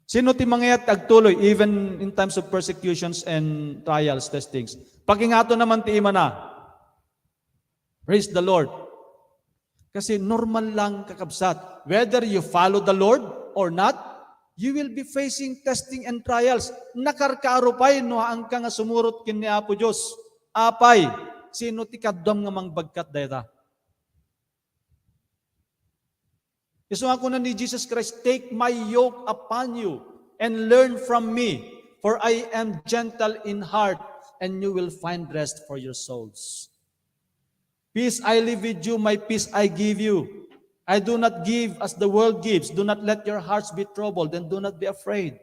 Sino ti mangayat agtuloy, even in times of persecutions and trials, testings? Pakingato naman ti imana. Praise the Lord. Kasi normal lang, kakabsat. Whether you follow the Lord or not, you will be facing testing and trials. Nakarkaro pay no haanka nga sumurot ken ni Apo Dios. Apay, sino ti kaduam nga mangbagkat dayta? Isu nga kuna ni Jesus Christ, "Take my yoke upon you and learn from me, for I am gentle in heart, and you will find rest for your souls." Peace I leave with you, my peace I give you. I do not give as the world gives. Do not let your hearts be troubled, and do not be afraid.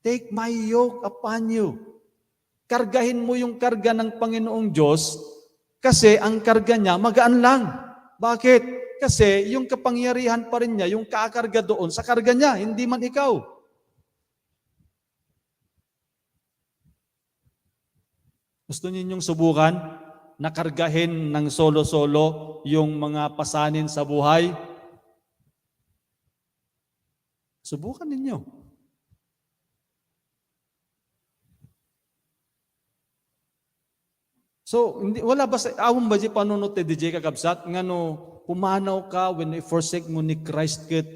Take my yoke upon you. Kargahin mo yung karga ng Panginoong Diyos kasi ang karga niya magaan lang. Bakit? Kasi yung kapangyarihan pa rin niya, yung kakarga doon sa karga niya, hindi man ikaw. Gusto ninyong subukan na kargahin ng solo-solo yung mga pasanin sa buhay? Subukan ninyo. So, hindi, wala ba sa, awan ba di panunot ti D J, kakabsat, nga no pumanaw ka, when i-forsake mo ni Christ ket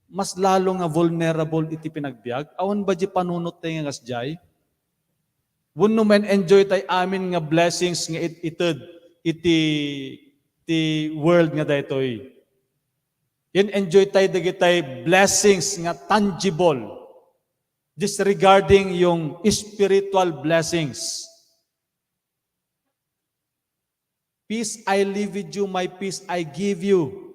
mas lalo nga vulnerable iti pinagbiag? Awan ba di panunot ti nga kasdiay? Wenno ma-enjoy tay amin nga blessings nga it-, ited iti ti world nga daytoy. Yen enjoy tay dagitay blessings nga tangible, disregarding yung spiritual blessings. "Peace I leave with you, my peace I give you."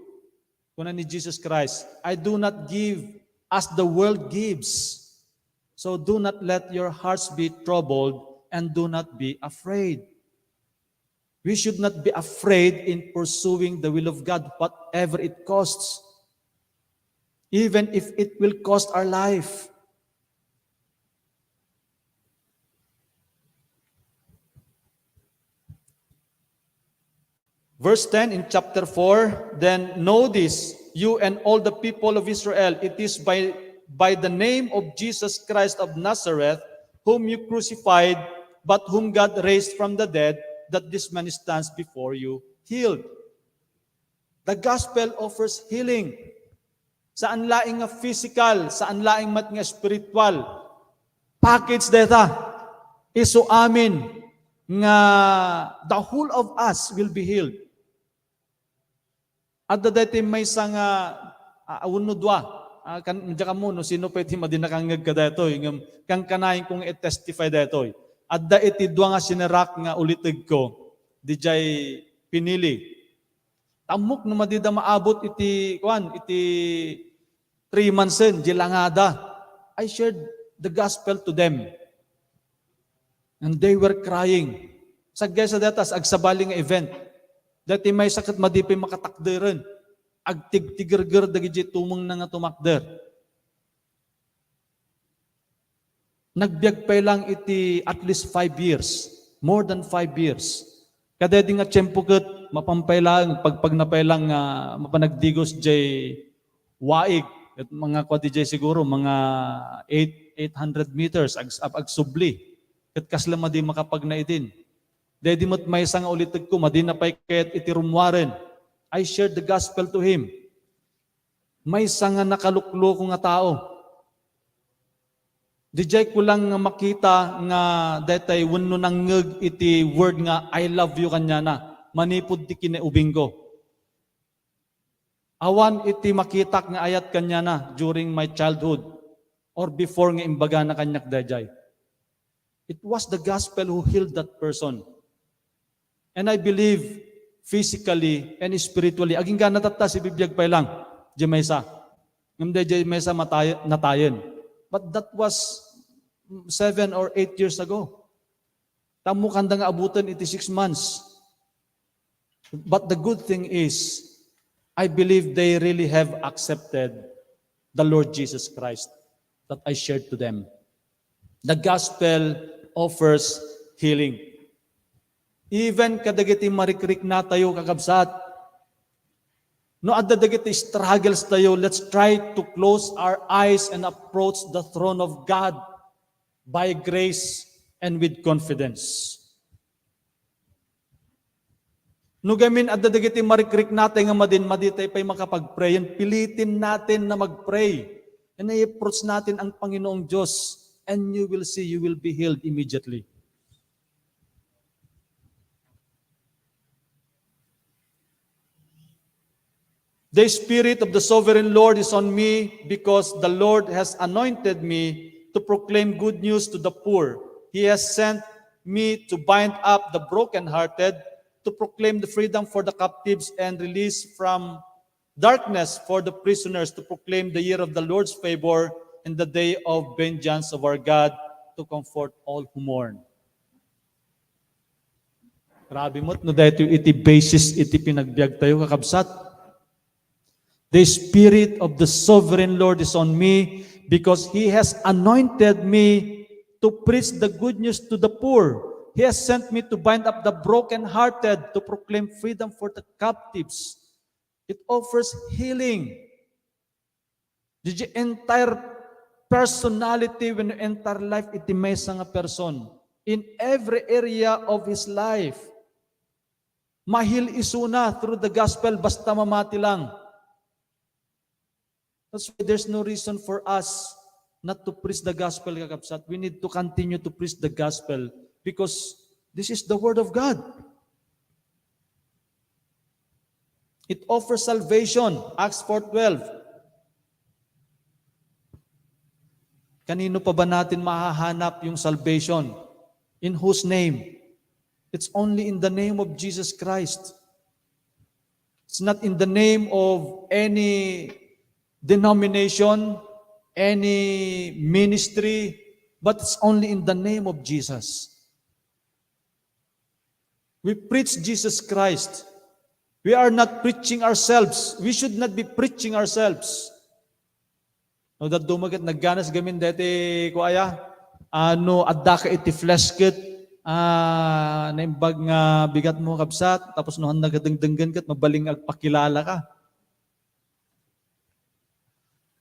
Kuna ni Jesus Christ, "I do not give as the world gives. So do not let your hearts be troubled and do not be afraid." We should not be afraid in pursuing the will of God, whatever it costs, even if it will cost our life. Verse ten in chapter four, "Then know this, you and all the people of Israel, it is by, by the name of Jesus Christ of Nazareth, whom you crucified, but whom God raised from the dead, that this man stands before you healed." The gospel offers healing. Saan laeng nga physical, saan laeng met nga spiritual. Package dayta. Isu amin nga the whole of us will be healed. Adda daytoy maysa nga, ah, wenno dua. Ah, kan, diak ammo no sino pay ti madi nakangngeg kadaytoy, ngem kankanayon ko nga i-testify daytoy. Adda iti dua nga sinerak nga ulitegko, didiay pinili. Tammok no madida maabot iti, kuan, iti three monthsen, di langada. I shared the gospel to them. And they were crying. Saggaysa dayta, agsabali nga event. Daytoy maysa ket madi pay makatakderen. Agtigtigerger dagiti tumengna nga tumakder. Nagbiag pay lang iti at least five years, more than five years. Kadaydi nga tiempo ket mapan pay lang, pagpagna pay lang nga mapan agdigos diay waig, ket mga kua diay siguro, mga eight, eight hundred meters, ag-, ag-, agsubli. Ket kasla madi makapagna idin. Daydi met maysa nga ulitegko, madina pay kayat iti rummuaren. I shared the gospel to him. Maysa nga nakalukloko nga tao. Didiay ko lang nga makita nga daytay wenno nangngeg iti word nga "I love you" kaniana manipud ti kinaubingko. Awan iti makitak nga ayat kaniana during my childhood or before nga imbagana kaniak daydiay. It was the gospel who healed that person. And I believe physically and spiritually. Agingga natatta si bibiag pay lang, diay maysa. Ngem diay maysa matay-, natayen. But that was seven or eight years ago. Tammo kanda nga abuten iti six months. But the good thing is, I believe they really have accepted the Lord Jesus Christ that I shared to them. The gospel offers healing. Even kadagiti marikriknatayo, kakabsat, no adda dagiti struggles tayo, let's try to close our eyes and approach the throne of God by grace and with confidence. No gamin adda dagiti marikriknatay nga madin, madi tay pay makapag-pray, pilitin natin na mag-pray. And i-approach natin ang Panginoong Diyos, and you will see, you will be healed immediately. The Spirit of the Sovereign Lord is on me, because the Lord has anointed me to proclaim good news to the poor. He has sent me to bind up the brokenhearted, to proclaim the freedom for the captives and release from darkness for the prisoners, to proclaim the year of the Lord's favor and the day of vengeance of our God, to comfort all who mourn. Grabe met no daytoy iti basis iti panagbiag tayo, kakabsat. The Spirit of the Sovereign Lord is on me, because He has anointed me to preach the good news to the poor. He has sent me to bind up the brokenhearted, to proclaim freedom for the captives. It offers healing. Diay entire personality wenno entire life iti maysa nga person, in every area of his life. Mahil isuna through the gospel basta mamati lang. That's why there's no reason for us not to preach the gospel, kakabsat. We need to continue to preach the gospel because this is the word of God. It offers salvation, Acts four twelve. Kanino pa ba natin mahahanap yung salvation? In whose name? It's only in the name of Jesus Christ. It's not in the name of any denomination, any ministry, but it's only in the name of Jesus. We preach Jesus Christ. We are not preaching ourselves. We should not be preaching ourselves. No, dadduma ket nagganas gamin deti ko aya, ano, adda ka iti flesh ket, ah, naimbag nga bigat mo, kabsat, tapos no, han nagadengdenggen ket, mabaling agpakilala ka.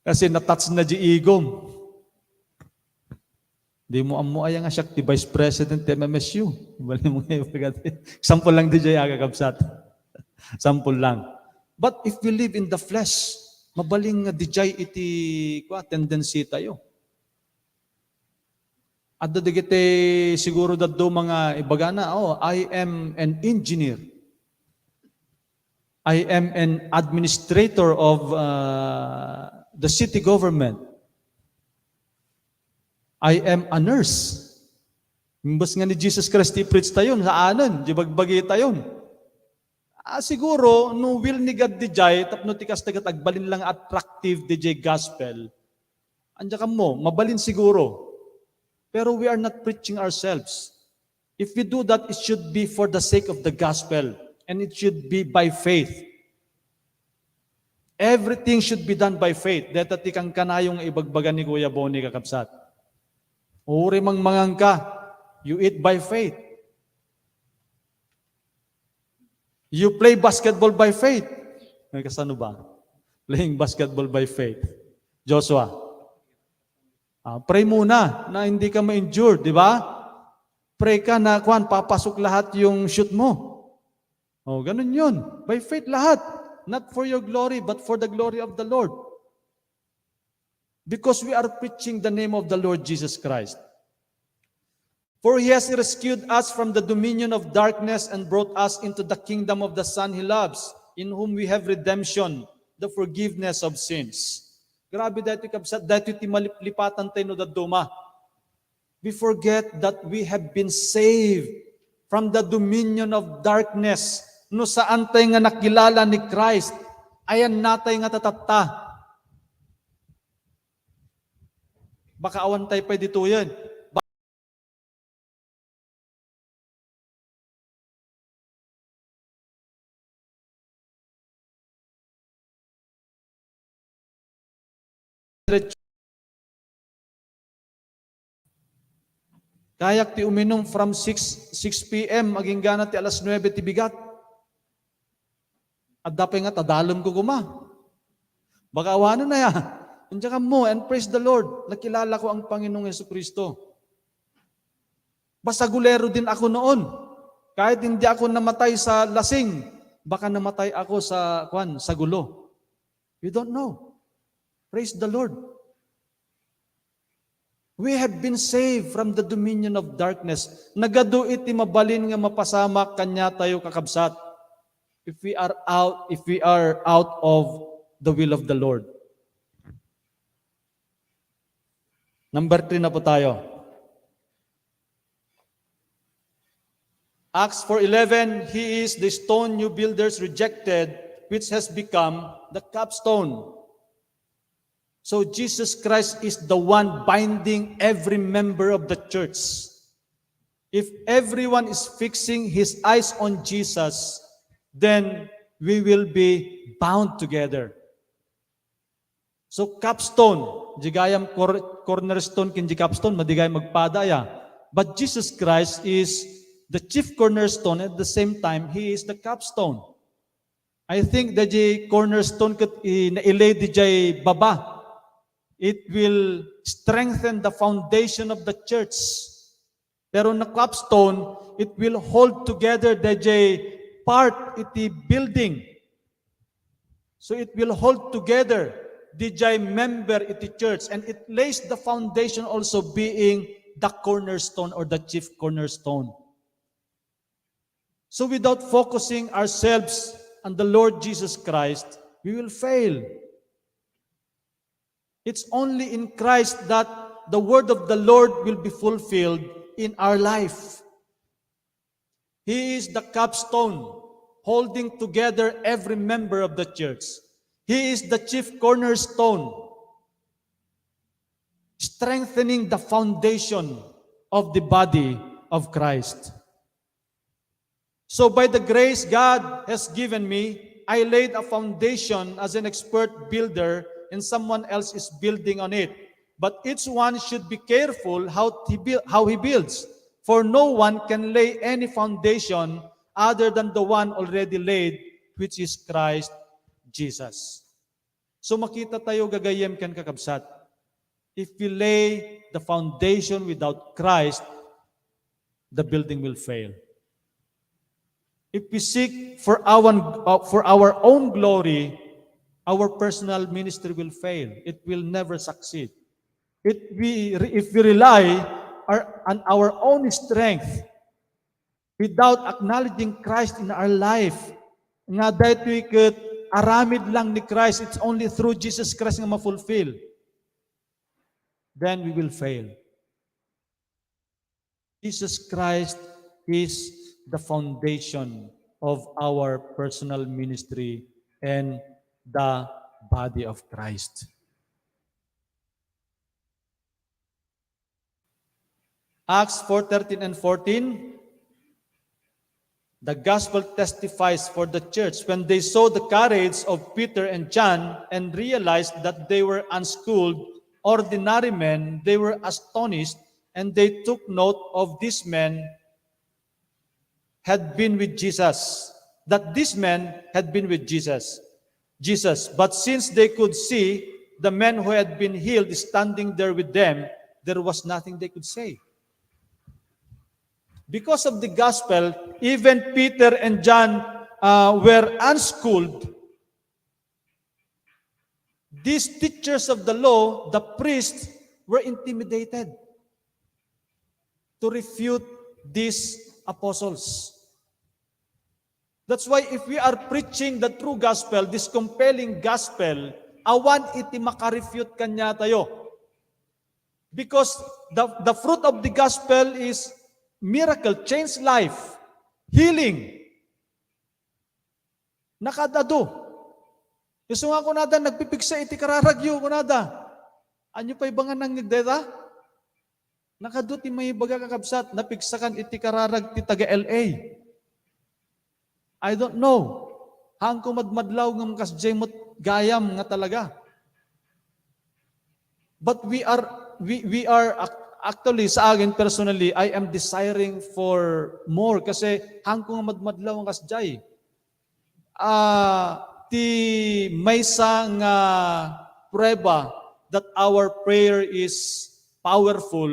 Kasi na-touch na di igom. Di mo ammo aya nga siak ti vice president ti M M S U. Bali mo nga ipagati. Example lang di jay, aga kabsat. Example lang. But if we live in the flesh, mabaling nga di jay iti, kwa, tendency tayo. Adda dagiti siguro dadduma nga ibagana, "Oh, I am an engineer. I am an administrator of, uh, the city government. I am a nurse." Imbes nga ni Jesus Christ ti preach tayon, saanen, di bagbagi tayon. Ah, siguro, no will ni God di jay, tapno ti kasta ket agbalin lang attractive di jay gospel. Anya kammo, mabalin siguro. Pero we are not preaching ourselves. If we do that, it should be for the sake of the gospel, and it should be by faith. Everything should be done by faith. Deta ti kankanayo nga ibagbaga ni Kuya Bonnie, kakabsat. Uri mangmangan ka, you eat by faith. You play basketball by faith. Ay, kasano ba? Playing basketball by faith. Joshua. Ah, pray muna na hindi ka ma-injure, di ba? Pray ka na, kwan, papasok lahat yung shoot mo. Oh, ganun yun. By faith lahat. Not for your glory, but for the glory of the Lord. Because we are preaching the name of the Lord Jesus Christ. For he has rescued us from the dominion of darkness and brought us into the kingdom of the Son he loves, in whom we have redemption, the forgiveness of sins. Grabe daytoy, kabsat, daytoy ti maliplipatan tayo no dadduma. We forget that we have been saved from the dominion of darkness No saantay nga nakilala ni Christ, ayannatay nga tatatta. Baka awantay pay ditoyen. Kayak ti uminum from six, six P M, agingga na ti alas nuebe ti bigat. Adda pay nga tadalem ko koma. Baka awanen aya. Diak ammo, and praise the Lord, nakilala ko ang Panginoong Jesucristo. Basagulero din ako noon. Kahit hindi ako namatay sa lasing, baka namatay ako sa, kwan, sa gulo. You don't know. Praise the Lord. We have been saved from the dominion of darkness. Nagadu iti mabalin nga mapasamak kaniatayo, kakabsat. If we are out, if we are out of the will of the Lord. Number three na po tayo. Acts four eleven, "He is the stone you builders rejected, which has become the capstone." So Jesus Christ is the one binding every member of the church. If everyone is fixing his eyes on Jesus, then we will be bound together. So, capstone, di gayam cor-, cornerstone ken di capstone, madi gayam agpada aya. But Jesus Christ is the chief cornerstone, at the same time, He is the capstone. I think the di cornerstone ket i-, nailay di jay baba. It will strengthen the foundation of the church. Pero no capstone, it will hold together the jay part iti building. So it will hold together the jay member iti church, and it lays the foundation also being the cornerstone or the chief cornerstone. So without focusing ourselves on the Lord Jesus Christ, we will fail. It's only in Christ that the word of the Lord will be fulfilled in our life. He is the capstone holding together every member of the church. He is the chief cornerstone, strengthening the foundation of the body of Christ. So by the grace God has given me, I laid a foundation as an expert builder, and someone else is building on it. But each one should be careful how he, buil- how he builds, for no one can lay any foundation other than the one already laid, which is Christ Jesus. So makita tayo, gagayyem ken kakabsat, if we lay the foundation without Christ, the building will fail. If we seek for our, uh, for our own glory, our personal ministry will fail. It will never succeed. If we, if we rely our, on our own strength, without acknowledging Christ in our life, nga daytoy ket aramid lang ni Christ, it's only through Jesus Christ nga ma-fulfill, then we will fail. Jesus Christ is the foundation of our personal ministry and the body of Christ. Acts four thirteen and fourteen, the gospel testifies for the church. When they saw the courage of Peter and John and realized that they were unschooled, ordinary men, they were astonished, and they took note of these men had been with Jesus, that these men had been with Jesus. Jesus. But since they could see the men who had been healed standing there with them, there was nothing they could say. Because of the gospel, even Peter and John, uh, were unschooled. These teachers of the law, the priests, were intimidated to refute these apostles. That's why if we are preaching the true gospel, this compelling gospel, awan iti makarefute kaniatayo. Because the, the fruit of the gospel is miracle, change life, healing. Nakaad-adu. Isu nga kunada, nagpipigsa iti kararagyo, kunada. Ania pay ba nga nangngeg dayta? Nakaadu ti maibaga, kakabsat, napigsakan iti kararag ti taga-L A. I don't know. Haanko madmadlaw ngem kasdiay met gayam nga talaga. But we are, we, we are ac-, actually, sa akin personally, I am desiring for more kasi haanko nga madmadlaw nga kasdiay. Ah, ti maysa nga prueba that our prayer is powerful,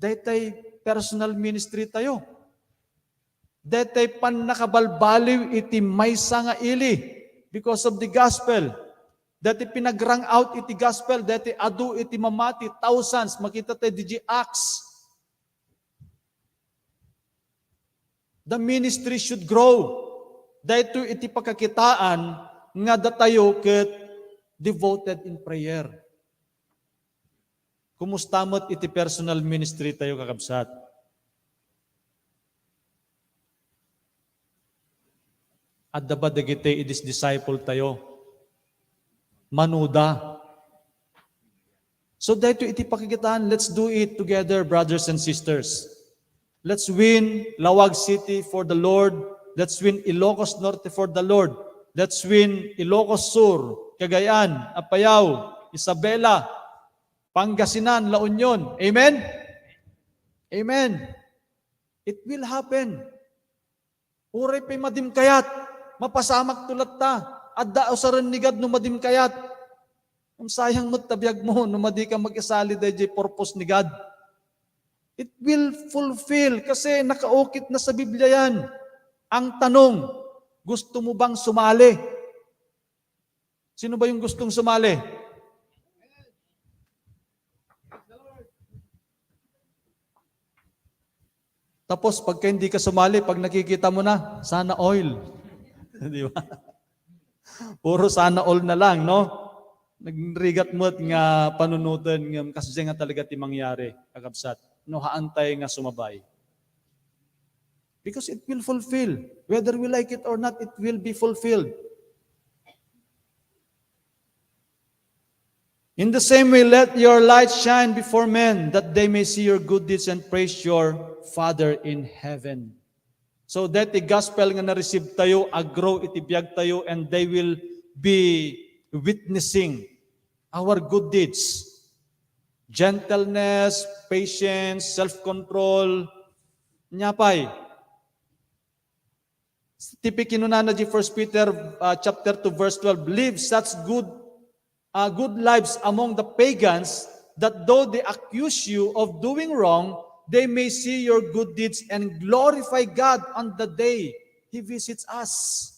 daytay personal ministry tayo. Daytay pannakabalbaliw iti maysa nga ili because of the gospel. Daytay pinagrang out iti gospel, daytay adu iti mamati, thousands, makita tayo di Acts. The ministry should grow. Daytoy iti pakakitaan nga datayo ket devoted in prayer. Kumusta met iti personal ministry tayo, kakabsat? Adda ba dagiti idis-disciple tayo? Manuda. So, daytoy iti pakikitaan, let's do it together, brothers and sisters. Let's win Laoag City for the Lord. Let's win Ilocos Norte for the Lord. Let's win Ilocos Sur, Cagayan, Apayao, Isabela, Pangasinan, La Union. Amen? Amen. It will happen. Uray pay madim kayat, mapasamakto latta. Adda usaren ni God no madim kayat. Ngem sayang met ta biagmo no madi ka makisali daydiay purpose ni God. It will fulfill kasi nakaukit na sa Biblia yan. Ang tanong, gusto mo bang sumali? Sino ba yung gustong sumali? Tapos, pagka hindi ka sumali, pag nakikita mo na, "Sana all." Di ba? Puro "sana all" na lang, no? Nagrigat met nga panunoten, ngem kasdiay nga talaga ti mangyari, kakabsat. No, haantay nga sumabay. Because it will fulfill. Whether we like it or not, it will be fulfilled. In the same way, let your light shine before men, that they may see your good deeds and praise your Father in heaven. So, that the gospel nga na-receive tayo, a-grow iti biag tayo, and they will be witnessing our good deeds. Gentleness, patience, self-control. Nia pay, ti kinunana di First Peter, uh, chapter two, verse twelve, "Live such good, uh, good lives among the pagans, that though they accuse you of doing wrong, they may see your good deeds and glorify God on the day He visits us."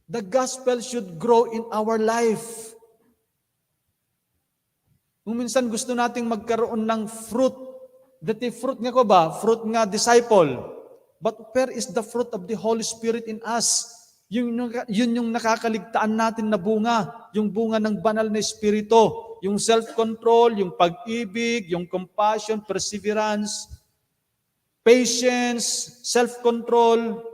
The gospel should grow in our life. Kung minsan gusto nating magkaroon ng fruit, dati fruit nga ko ba? Fruit nga disciple. But where is the fruit of the Holy Spirit in us? Yun yung, yun yung nakakaligtaan natin na bunga, yung bunga ng banal na Espiritu, yung self-control, yung pag-ibig, yung compassion, perseverance, patience, self-control,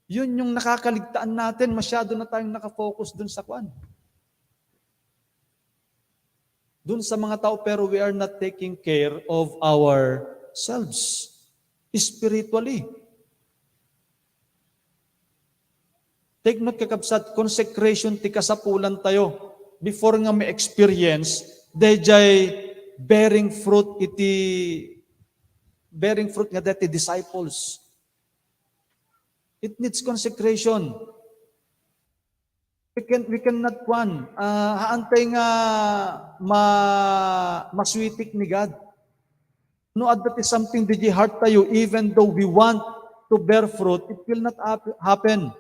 yun yung nakakaligtaan natin. Masyado na tayong nakafocus dun sa kwan. Dun sa mga tao, pero we are not taking care of ourselves spiritually. Take note, kakabsat, consecration ti kasapulan tayo before nga ma-experience dayjay bearing fruit iti, bearing fruit nga dati disciples. It needs consecration. We can, we cannot kwan, ah, haantay nga ma-, maswitik ni God. No adda ti something didi heart tayo, even though we want to bear fruit, it will not hap-, happen.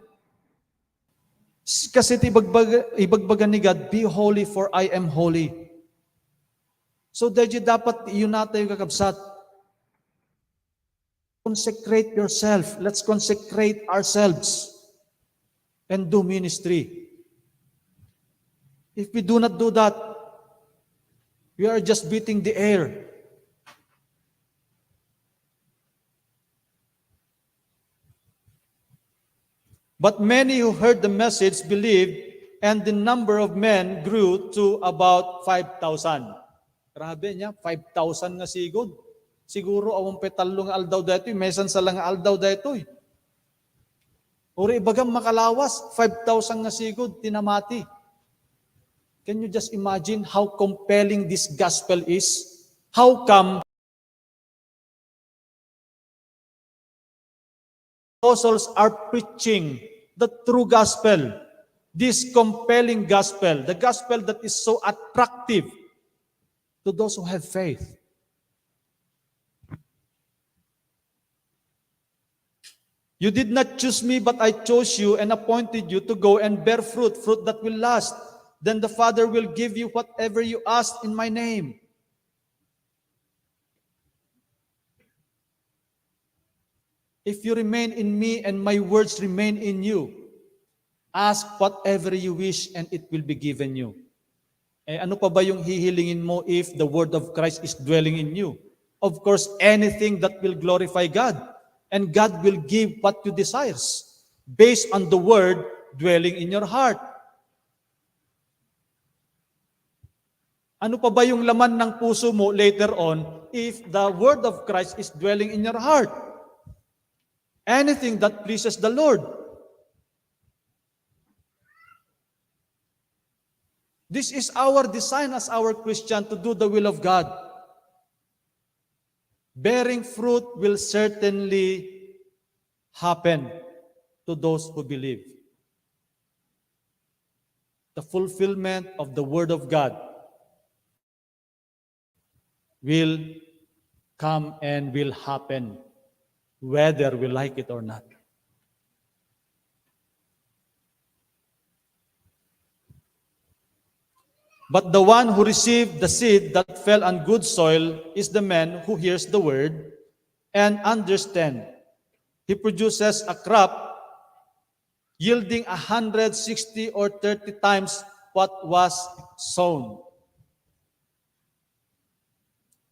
S-, kasi ti ibagbaga, ibagbaga ni God, "Be holy for I am holy." So, daydi dapat ti iyuna tayo, kakabsat. Consecrate yourself. Let's consecrate ourselves and do ministry. If we do not do that, we are just beating the air. But many who heard the message believed, and the number of men grew to about five thousand. Grabe niya, five thousand nga sigud. Siguro awan pay tallo nga aldaw daytoy, maysa sa la nga aldaw daytoy. Uray ibagam makalawas, five thousand nga sigud ti namati. Can you just imagine how compelling this gospel is? How come apostles are preaching the true gospel, this compelling gospel, the gospel that is so attractive to those who have faith? "You did not choose me, but I chose you and appointed you to go and bear fruit, fruit that will last. Then the Father will give you whatever you ask in my name." If you remain in me and my words remain in you, ask whatever you wish and it will be given you. Eh, ano pa ba yung hihilingin mo if the word of Christ is dwelling in you? Of course, anything that will glorify God. And God will give what you desires based on the word dwelling in your heart. Ano pa ba yung laman ng puso mo later on if the word of Christ is dwelling in your heart? Anything that pleases the Lord. This is our design as our Christian, to do the will of God. Bearing fruit will certainly happen to those who believe. The fulfillment of the word of God will come and will happen, whether we like it or not. But the one who received the seed that fell on good soil is the man who hears the word and understand. He produces a crop yielding a hundred, sixty, or thirty times what was sown.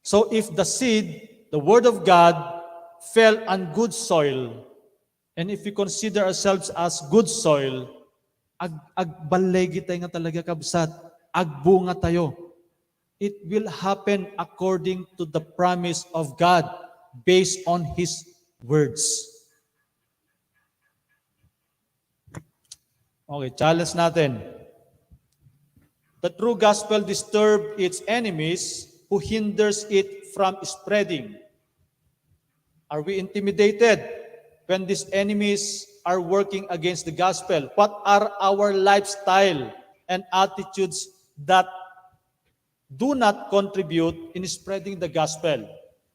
So if the seed, the word of God, fell on good soil, and if we consider ourselves as good soil, ag-, agballegi tayo nga talaga, kabsat, agbunga tayo. It will happen according to the promise of God based on His words. Okay, challenge natin. The true gospel disturb its enemies who hinders it from spreading. Are we intimidated when these enemies are working against the gospel? What are our lifestyle and attitudes that do not contribute in spreading the gospel?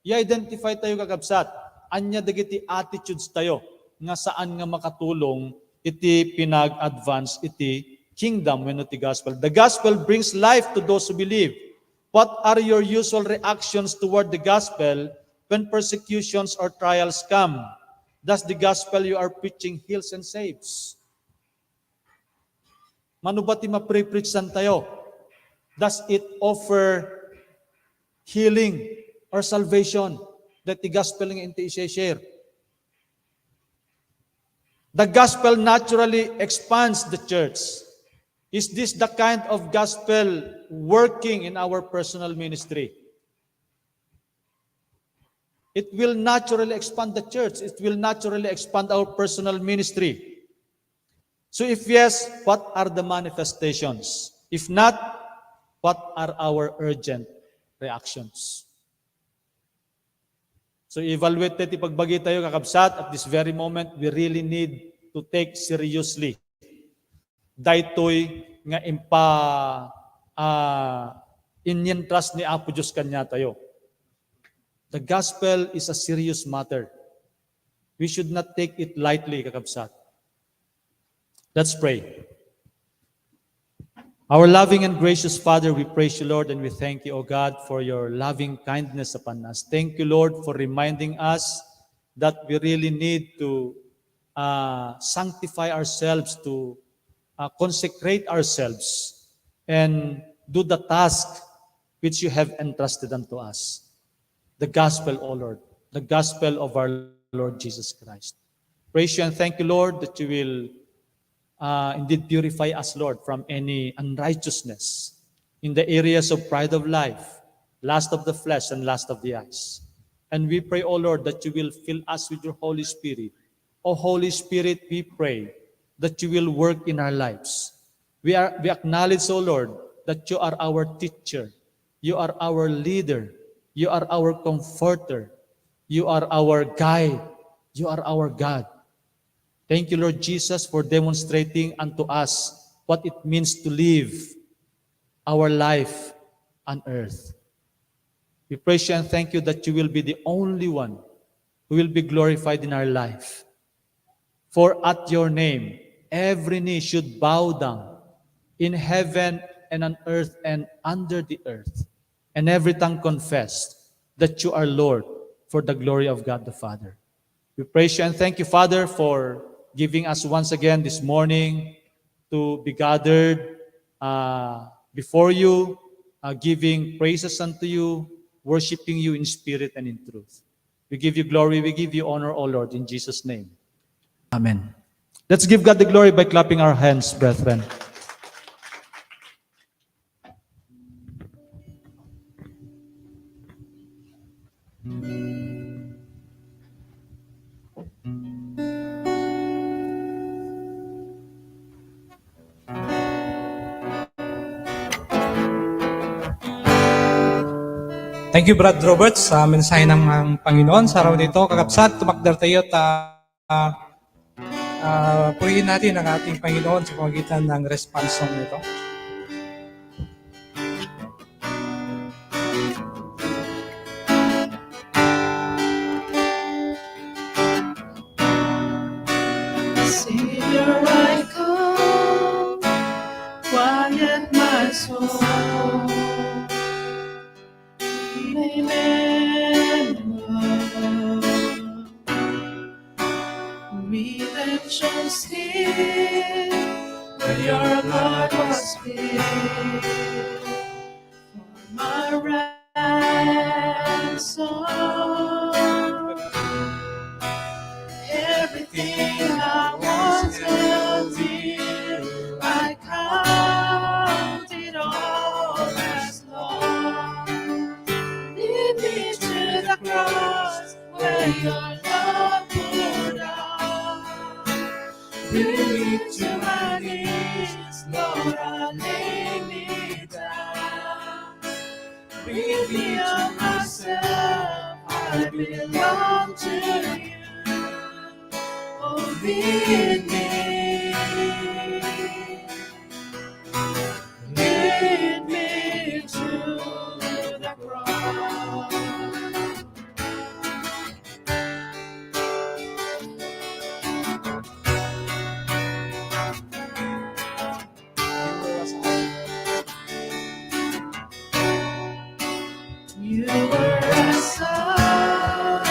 I-identify tayo, kakabsat, ania dagiti attitudes tayo nga saan nga makatulong iti pinag-advance iti kingdom wenno ti gospel. The gospel brings life to those who believe. What are your usual reactions toward the gospel when persecutions or trials come? Does the gospel you are preaching heals and saves? Mano ba ti mapre-preachsan tayo? Does it offer healing or salvation that the gospel nga inti i-share? The gospel naturally expands the church. Is this the kind of gospel working in our personal ministry? It will naturally expand the church. It will naturally expand our personal ministry. So if yes, what are the manifestations? If not, what are our urgent reactions? So evaluate ti pagbagi tayo, kakabsat, at this very moment, we really need to take seriously daytoy nga impa-, ah, inyentras ni Apo Dios kaniatayo. The gospel is a serious matter. We should not take it lightly, kakabsat. Let's pray. Our loving and gracious Father, we praise you, Lord, and we thank you, O God, for your loving kindness upon us. Thank you, Lord, for reminding us that we really need to, uh, sanctify ourselves, to, uh, consecrate ourselves, and do the task which you have entrusted unto us. The gospel, O Lord, the gospel of our Lord Jesus Christ. Praise you and thank you, Lord, that you will uh, indeed purify us, Lord, from any unrighteousness in the areas of pride of life, lust of the flesh, and lust of the eyes. And we pray, O Lord, that you will fill us with your Holy Spirit. O Holy Spirit, we pray that you will work in our lives. We, are, we acknowledge, O Lord, that you are our teacher, you are our leader, you are our comforter, you are our guide, you are our God. Thank you, Lord Jesus, for demonstrating unto us what it means to live our life on earth. We praise you and thank you that you will be the only one who will be glorified in our life. For at your name, every knee should bow down in heaven and on earth and under the earth, and every tongue confess that you are Lord, for the glory of God the Father. We praise you and thank you, Father, for giving us once again this morning to be gathered, uh, before you, uh, giving praises unto you, worshiping you in spirit and in truth. We give you glory, we give you honor, O Lord, in Jesus' name. Amen. Let's give God the glory by clapping our hands, brethren. Thank you, Brad Robert, sa mensahe ng, ng Panginoon sa araw nito. Kakabsat, tumakder tayo ta, ah, purihin natin ang ating Panginoon sa pamagitan ng response song nito. Savior, I come, quiet my soul. Emmanuel, redemption still, where your blood was spilled for my ransom. Everything I was held dear, I count it all as lost. Lead me to the cross where your love poured out. Bring me to my knees, Lord, I lay me down. Rid me of myself, I belong to you. Oh, lead me. Lead me to the cross. You were a son,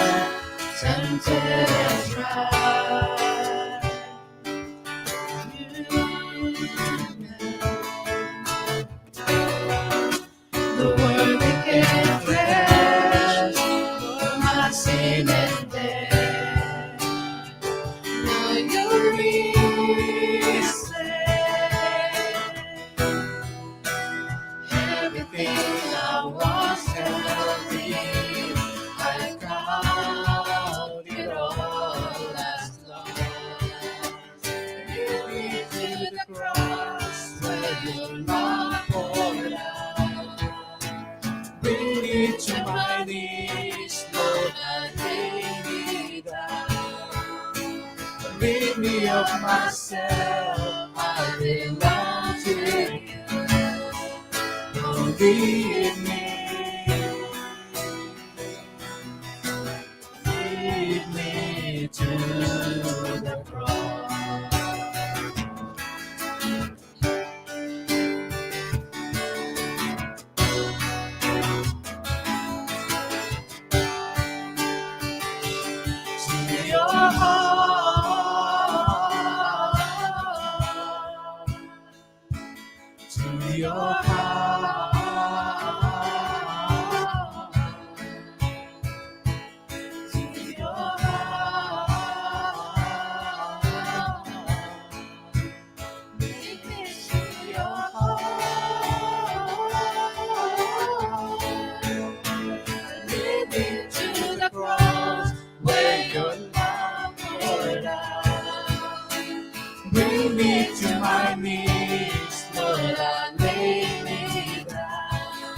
tempted and tried. You, the word became flesh for my sin and death. Now you're risen. Everything I was held in, I count it all as lost. You lead to the cross where your love poured out. Bring me to my knees, Lord, I lay me down. Rid me of myself, I belong to you. Oh, lead me. Lead me to the cross. To your heart, to your heart, to your heart. My knees, Lord, I lay me down.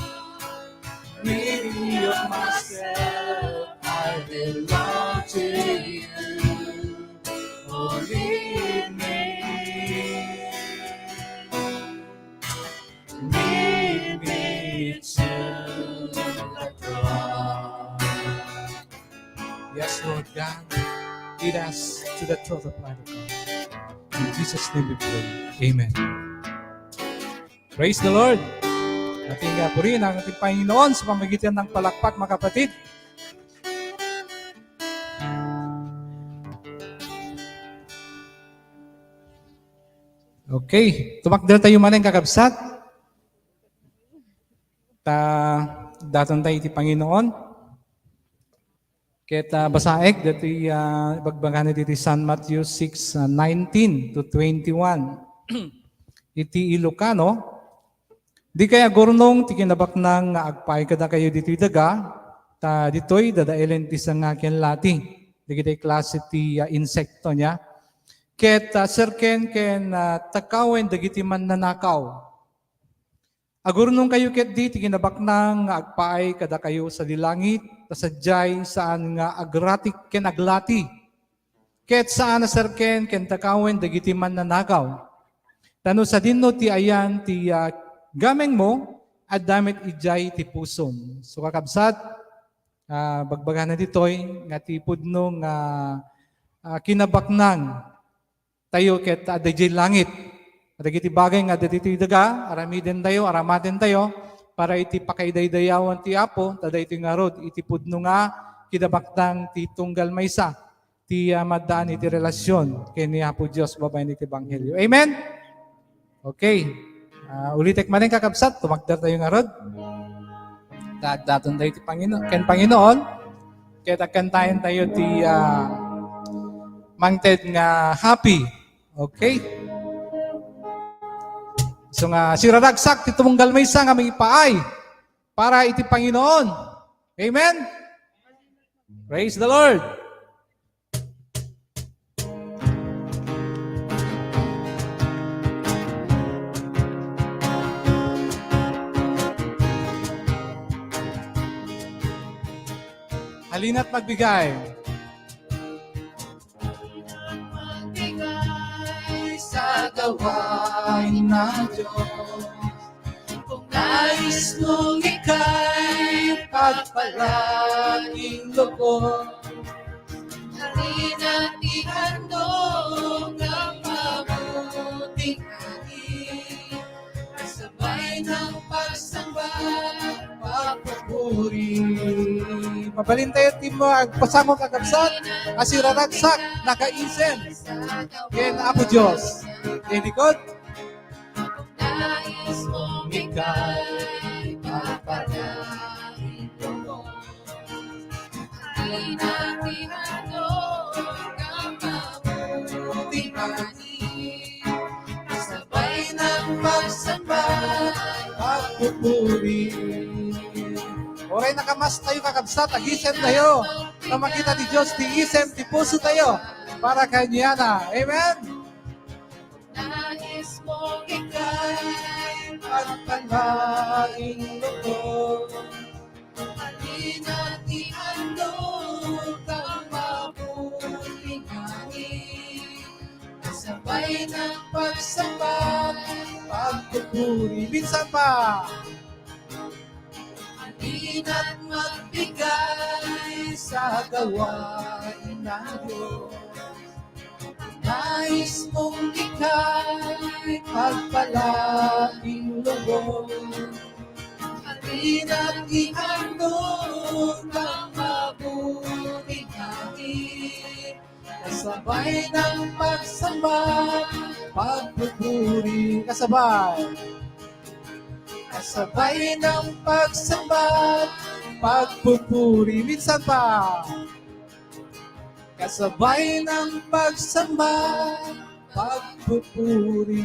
Rid me of myself, I belong to you. Oh, lead me. Lead me to the cross. Yes, Lord God, lead us to the throne of life, God. In Jesus' name we pray. Amen. Praise the Lord. Ating, ah, purian ang ating Panginoon sa pamamagitan ng palakpak, mga kapatid. Okay. Tumakder tayo manen, kakabsat. Ta, daton tayo iti Panginoon. Ket, ah, basaek ditoy, ah, ibagbagana ditoy San Matthew six, ah, nineteen to twenty-one. Iti Ilocano, dikay agurnong ti kinabaknang nga agpaay kadakayo ditoy daga, ta ditoy dadaelen ti sanga ken lati. Dagiti klase ti, ah, insekto niya. Ket, ah, serken ken, ah, takawen dagiti mannanakaw. Agurnongkayo ketdi ti kinabaknang nga agpaay kadakayo sadi langit, ta sadiay saan nga agratik ken aglati, ket saan a serken ken takawen dagiti mannanakaw. Ta no sadinno ti ayan ti, ah, gamengmo, adda met idiay ti pusom. So, kakabsat, ah, bagbagana ditoy nga ti pudno nga, ah, kinabaknang tayo ket adda idiay langit. Dagiti bagay nga adda ditoy daga, aramiden tayo, aramaten tayo, para iti pakaidaydayawan ti Apo, ta daytoy ngarud iti pudno nga kinabaknang ti tunggal maysa ti, ah, maddaan iti relasyon ken ni Apo Dios babaen iti ebanghelio. Amen? Okay. Ah, ulitek manen, kakabsat, tumakder tayo ngarud. Daton tayo ti Pangino-, ken Panginoon. Ket agkantaen tayo ti, ah, mangted nga happy. Okay? So nga, siraragsak ti tumunggal maysa nga mangipaay para iti Panginoon. Amen? Praise the Lord. Halina't magbigay. Magbigay sa gawain na Diyos. Kung nais mong ika'y pagpalaing loob, halina't ihandog ang mabuting ani, kasabay ng pagsamba, pagpupuri. Mabalin tayo, team mo, agpasango, kakabsat, a siraragsak, nakaisem ken Apo Dios. Ken ikot, nais mong ika'y papalain ko. Di natin ano ang mabuting ani, kasabay ng pagsamba, pagpupuri. Oray nakamas tayo, kakabsat, agisem tayo. Ta makita ti Dios ti isem ti puso tayo para kaniana. Amen? Nais mo ika'y pagpalaing loob. Halina't ihandog ang mabuting ani, kasabay ng pagsamba, pagpupuri. Minsan pa. Halina't magbigay sa gawain na Diyos. Nais mong ika'y pagpalaing loob. Halina't ihandog ang mabuting ani, kasabay ng pagsamba, pagpupuri. Kasabay. Kasabay ng pagsamba, pagpupuri. Minsan pa. Kasabay ng pagsamba, pagpupuri.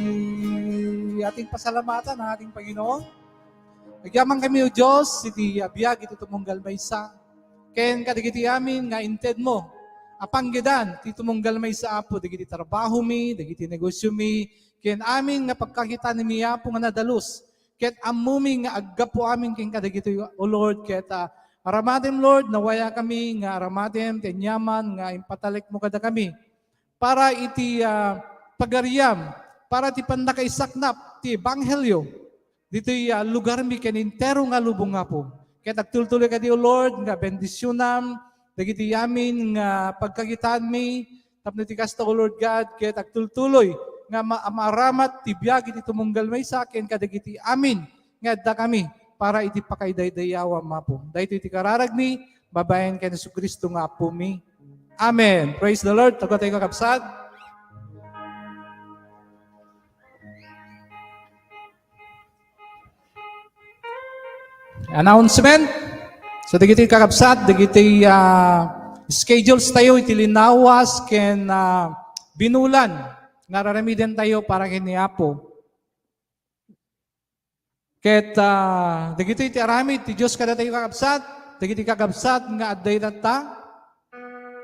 Ating pasalamatan ang ating Panginoon. Agyaman kami, O Dios, iti biag iti tumunggal maysa. Ken kadagiti amin nga intedmo a panggedan ti tumunggal maysa, Apo, dagiti trabahomi, dagiti negosyomi, ken amin nga pagkakitanmi, Apo, nga nadalus, ket ammomi nga aggapu amin ken kadagitoy, O Lord, ket, ah, aramatem, Lord, nawaya kami nga aramatem ti aniaman nga impatalekmo kadakami para iti, ah, pagariam, para ti pannakaisaknap ti ebanghelio ditoy, ah, lugarmi ken entero nga lubong, Apo. Ket agtultuloy kadi, O Lord, nga bendisionam dagiti amin nga pagkakitanmi, tapno ti kasta, O Lord God, ket agtultuloy nga ma-, maaramat ti biag iti tumunggal maysa ken kadagiti amin nga adda kami para iti pakaidaydayawam, Apo. Daytoy ti kararagmi, babaen ken Jesu-Cristo nga Apomi. Amen. Praise the Lord. Tago tayo, kakabsat. Announcement. So, dagiti kakabsat, dagiti, ah, schedules tayo iti linawas ken, ah, binulan nga raramiden tayo para ken ni Apo. Ket, ah, dagitoy ti aramid ti Dios kadatayo, kakabsat, dagiti kakabsat nga adda itatta,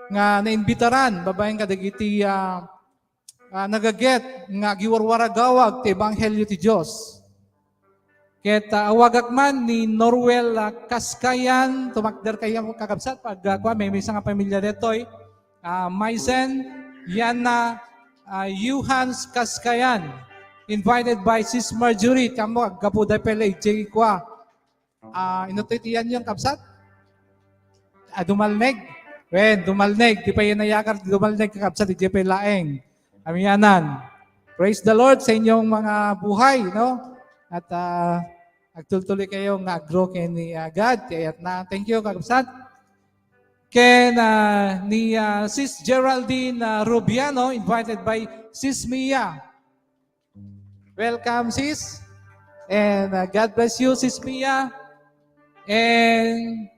nga naimbitaran babaen kadagiti, ah, ah, nagaget nga agiwarwaragawag ti ebanghelio ti Dios. Ket, ah, awagak man ni Norwell, ah, Kaskayan, tumakder kayo, kakabsat, pag, ah, kua, may, may isang pamilya detoy. Ah, Maisen, Yana, ah, Yuhans Kaskayan. Invited by Sis Marjorie. Kamo, aggapu da pala, ijay kua. Ah, ino toy ti yan yung kabsat? Ah, dumalneg. Wen, dumalneg. Di pa yan nayakar, dumalneg, kakabsat, ijay pala laeng. Amianan. Praise the Lord sa inyong mga buhay, no? At, ah, agtultuloy kayo nga agro kay ni, ah, God. Kaya na, thank you, kakabsat. Ken, ah, ni, ah, Sis Geraldine, ah, Rubiano, invited by Sis Mia. Welcome, sis. And, ah, God bless you, Sis Mia. And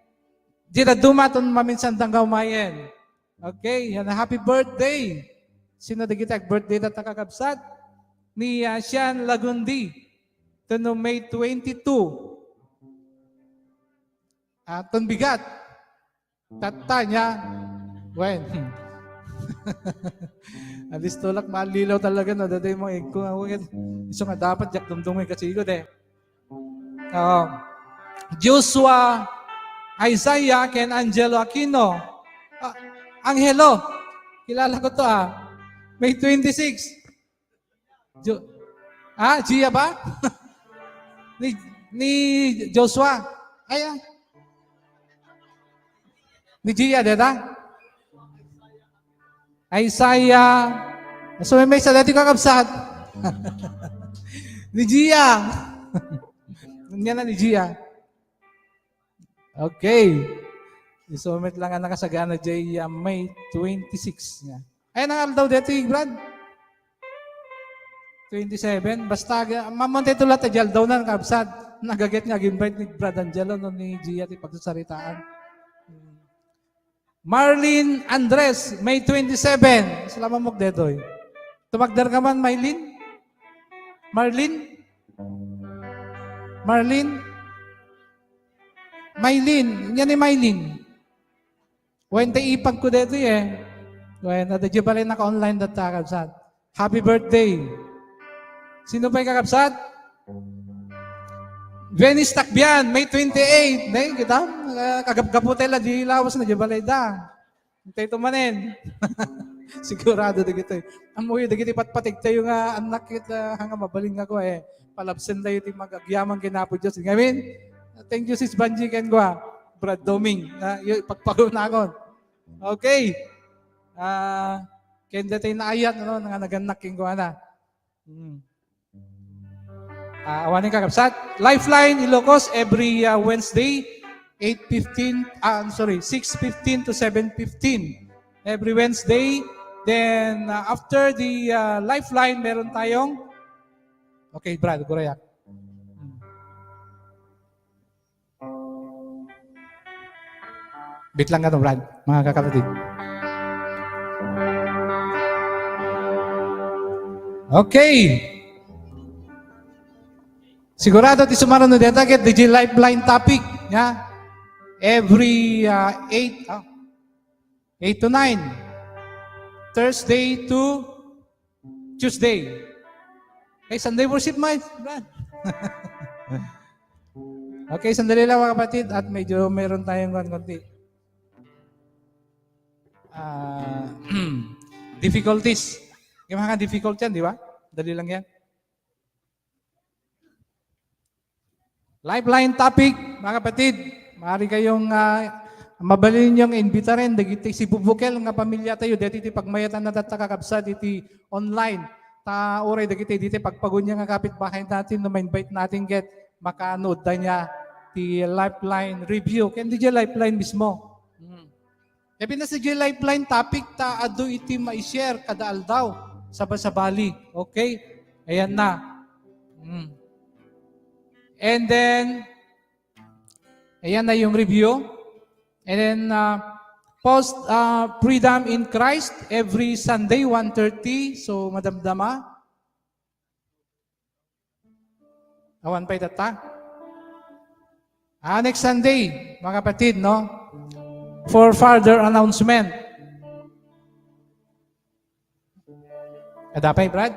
di na dumaton maminsan danggaw mayen. Okay, and happy birthday. Sino dagiti ag-birthday data, kakabsat? Ni, ah, Sian Lagundi. Tuno May twenty-two. Ah, ton bigat. Tatta niya. Wen. Alis tulak, maalilaw talaga, no? Dati mo, eh, kung ako, eh, iso nga dapat, jak dumdum, eh, kasi ko, eh. Oo. Joshua Isaiah ken Angelo Aquino. Ah, Angelo. Kilala ko to, ah. May twenty-six. Jo-, ah, Gia ba? Ni, ni Joshua. Ay, ah. Ni Gia, deta? Isaiah. So, may, may isa dati kakabsat. Ni Gia. Niya na ni Gia. Okay. Isumit lang ang nakasagana jay, ah, May twenty-six nga. Ay, nang aldaw dito, Brad? Twenty-seven. Basta, aga-, mamon tayo lahat, jay aldaw na, nakabsat. Nagaget nga, invite ni Brad Angelo, no, ni Gia, ti pagsasaritaan. Marlene Andres, May twenty-seven. Salamat mo, Dedoy. Tumagdar ka man, Maylin? Marlene? Marlene? Maylin. Yan ni Maylin. Wen, tay ipag ko dito eh. Wen, adda di pala naka-online data, kabsat. Happy birthday. Sino pa'y kakabsat? Venice Takbian, May twenty-eight. Nay, kita? Ah, kagapgapu tayo la, di lawas na, di balay da. Tayo tumanen. Sigurado da kita. Amuyo, da kita patpatig tayo nga anak kita, hanga mabalin nga ko eh. Palabsen tayo ti magagyaman kay Apo Diyos. Amen? Thank you, Sis Banji, ken kwa. Brad Doming. Na, yun, pagpagod na ako. Okay. Ah, ken dati naayat, ano, nga naganak ken kwa na. Hmm. Ah, awanen kakabsat. Lifeline Ilocos every, ah, Wednesday, eight fifteen, ah, I'm sorry, six fifteen to seven fifteen. Every Wednesday. Then, ah, after the, ah, Lifeline, meron tayong, okay, Brad, guraya. Hmm. Bitlang ka to, Brad, mga kakapatid. Okay. Sigurado ti sumaruno deta ket D J Lifeline topic, ya. Every, uh, eight, ah, eight to nine. Thursday to Tuesday. Okay, Sunday worship, Mike. Brad. Okay, sandali lang, mga kapatid, at medyo meron tayong kuwan konti. Ah, difficulties. Yung mga difficult yan, di ba? Dali lang yan. Lifeline topic, mga kapatid. Maaari kayong, ah, mabalin yung imbitaren dagiti sibubukel nga pamilya tayo, dagiti pagmayatan na tatta kakabsat iti online. Ta uray dagiti diti pagpagunya nga kapitbahay natin, no, ma-invite natin ket makaano da niya ti Lifeline review. Ken di Lifeline mismo. Hmm. Ket pintas diay Lifeline topic ta adu iti mai-share kada aldaw. Sabasabali. Okay? Ayan na. Mm. And then, ayan na yung review. And then, uh, post uh, Freedom in Christ every Sunday, one thirty. So, madamdama. Awan pay tatta. Ah, next Sunday, mga kapatid, no? For further announcement. Ada pay, Brad?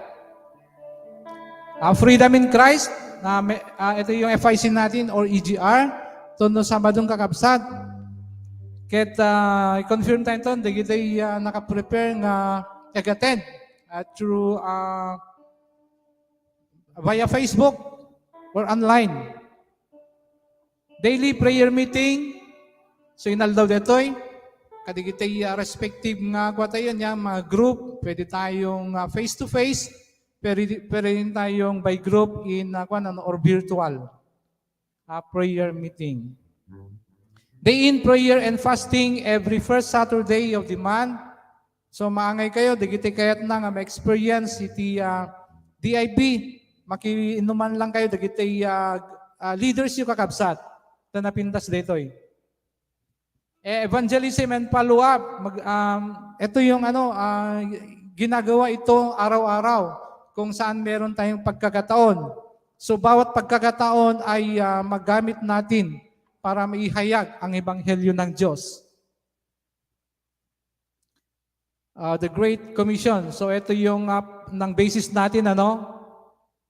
Ah, Freedom in Christ, na may, ah, ito yung F I C natin or E G R. Ito no Sabadong kakabsat. Ket, ah, i-confirm tayo ito, dagiti, ah, nakaprepare nga ag-attend, ah, through, ah, via Facebook or online. Daily prayer meeting. So, inaldaw detoy. Kadigiti, ah, respective nga, kuwan tayo niya, mga group. Pwede tayong, ah, face-to-face. Pwede, pwede rin tayong by group in, ah, kuwan, ano, or virtual, ah, prayer meeting. Day in prayer and fasting every first Saturday of the month. So, maangay kayo, dagiti kayatna nga ma-experience iti, ah, D I B, makiinuman lang kayo, dagiti, ah, ah, leaders yu kakabsat. Ta napintas daytoy. Eh, evangelism and follow-up. Mag, um, ito yung ano, ah, ginagawa ito araw-araw kung saan meron tayong pagkakataon. So, bawat pagkakataon ay, ah, magamit natin para maihayag ang ebanghelyo ng Diyos. Ah, the Great Commission. So, ito yung, ah, ng basis natin, ano?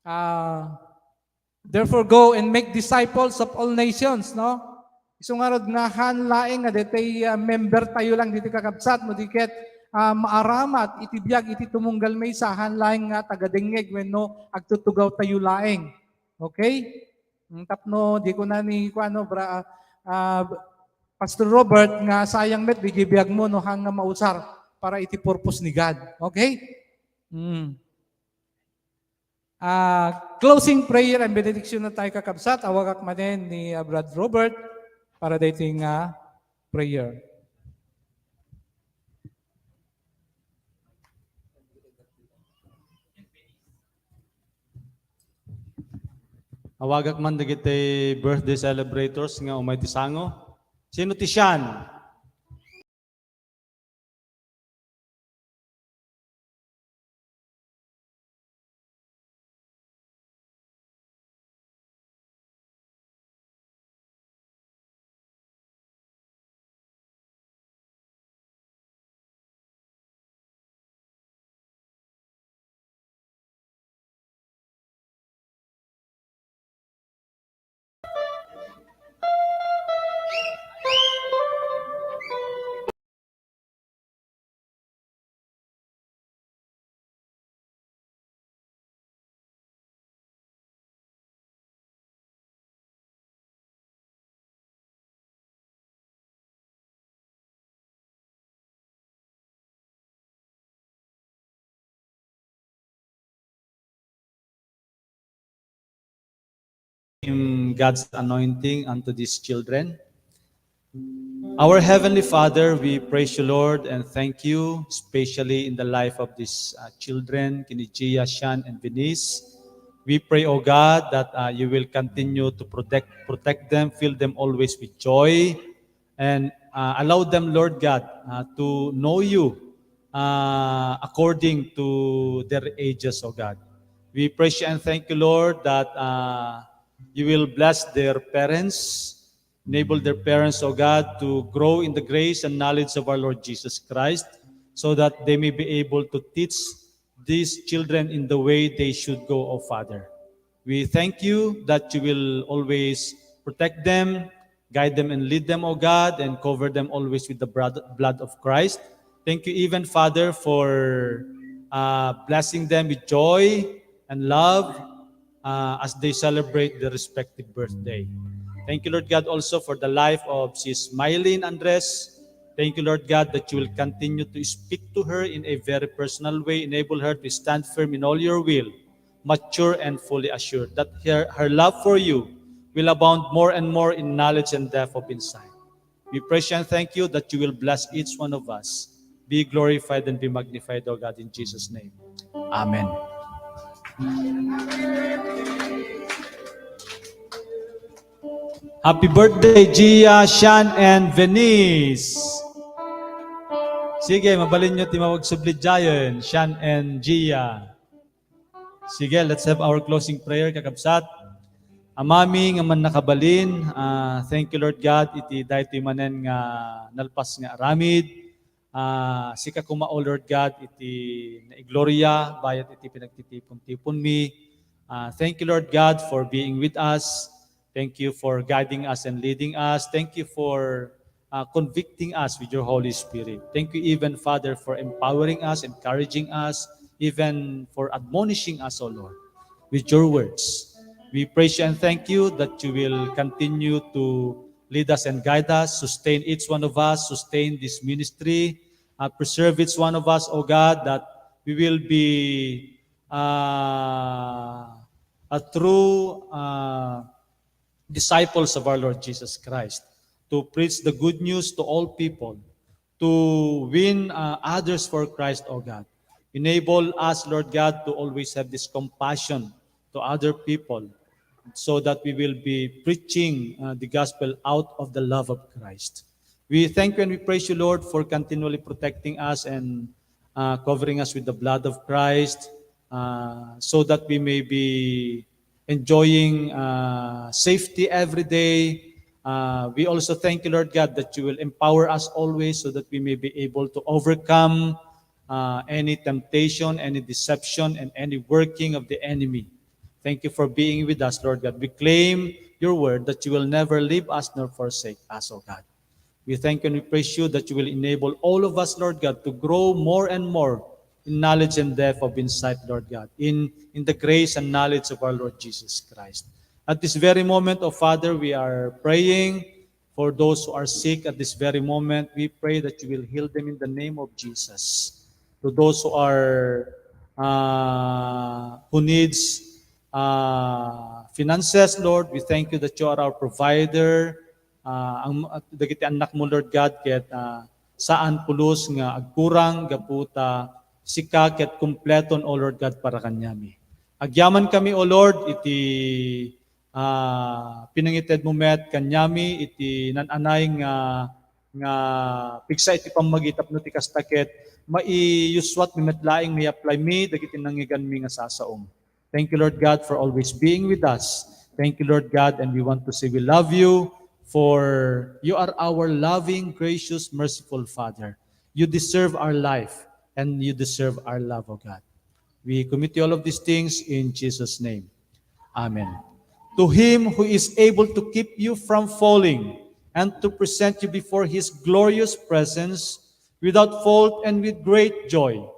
Ah, "Therefore, go and make disciples of all nations," no? Isu ngarud nga haan laeng nga ditoy, ah, member tayo lang ditoy kakabsat, no? Di ket, ah, maaramat iti biag iti tumunggal maysa, haan laeng nga tagadengngeg wenno agtutugaw tayo laeng. Okay? Mm, tapno, di ko na ni, kuano, bra-, ah, Pastor Robert, nga sayang met, di biag mo, no, hang nga mausar para iti purpose ni God. Okay? Mm. Ah, closing prayer and benediction na tayo, kakabsat. Awagak manen ni, ah, Brad Robert para daytoy nga prayer. Awagak man dagiti birthday celebrators nga umay ti sango. Sino ti sian? Him God's anointing unto these children. Our Heavenly Father, we praise you, Lord, and thank you, especially in the life of these, uh, children, kini Gia, Shan, and Venice. We pray, O God, that, uh, you will continue to protect, protect them, fill them always with joy, and, uh, allow them, Lord God, uh, to know you, uh, according to their ages, O God. We praise you and thank you, Lord, that, uh, you will bless their parents, enable their parents, O God, to grow in the grace and knowledge of our Lord Jesus Christ, so that they may be able to teach these children in the way they should go, O Father. We thank you that you will always protect them, guide them, and lead them, O God, and cover them always with the blood, blood of Christ. Thank you, even Father, for uh, blessing them with joy and love uh, as they celebrate their respective birthday. Thank you, Lord God, also for the life of Sis Mylene Andres. Thank you, Lord God, that you will continue to speak to her in a very personal way, enable her to stand firm in all your will, mature and fully assured, that her, her love for you will abound more and more in knowledge and depth of insight. We praise you and thank you that you will bless each one of us. Be glorified and be magnified, O God, in Jesus' name. Amen. Happy birthday, Gia, Shan, and Venice. Sige, mabalin nyo ti mapagsubli diayen, Shan and Gia. Sige, let's have our closing prayer, kakabsat. Amami nga mannakabalin, ah, thank you, Lord God, iti daytoy manen nga nalpas nga aramid. Ah, sika koma, O Lord God, iti naigloria, bayat iti pinagtitipon-tiponmi. Ah, thank you, Lord God, for being with us. Thank you for guiding us and leading us. Thank you for uh, convicting us with your Holy Spirit. Thank you, even Father, for empowering us, encouraging us, even for admonishing us, O Lord, with your words. We praise you and thank you that you will continue to lead us and guide us, sustain each one of us, sustain this ministry, uh, preserve each one of us, O God, that we will be uh, a true uh, disciples of our Lord Jesus Christ, to preach the good news to all people, to win uh, others for Christ, O God. Enable us, Lord God, to always have this compassion to other people so that we will be preaching uh, the gospel out of the love of Christ. We thank you and we praise you, Lord, for continually protecting us and uh, covering us with the blood of Christ uh, so that we may be enjoying uh, safety every day. Uh, we also thank you, Lord God, that you will empower us always so that we may be able to overcome uh, any temptation, any deception, and any working of the enemy. Thank you for being with us, Lord God. We claim your word that you will never leave us nor forsake us, O God. We thank you and we praise you that you will enable all of us, Lord God, to grow more and more in knowledge and depth of insight, Lord God, in, in the grace and knowledge of our Lord Jesus Christ. At this very moment, O Father, we are praying for those who are sick at this very moment. We pray that you will heal them in the name of Jesus. To those who are uh, who needs uh, finances, Lord, we thank you that you are our provider. Ah, ang, at dagiti annakmo, Lord God, ket, ah, saan pulos nga agkurang gapu ta sika ket kumpleton, O Lord God, para kaniami. Agyamankami, O Lord, iti, ah, pinangitedmo met kaniami, iti nan-anay nga, nga pigsa iti pammagi tapno ti kasta ket maiyuswatmi met laeng, mai-applymi dagiti nangngeganmi nga sasaom. Thank you, Lord God, for always being with us. Thank you, Lord God, and we want to say we love you, for you are our loving, gracious, merciful Father. You deserve our life, and you deserve our love, O God. We commit you all of these things in Jesus' name. Amen. To him who is able to keep you from falling and to present you before his glorious presence without fault and with great joy.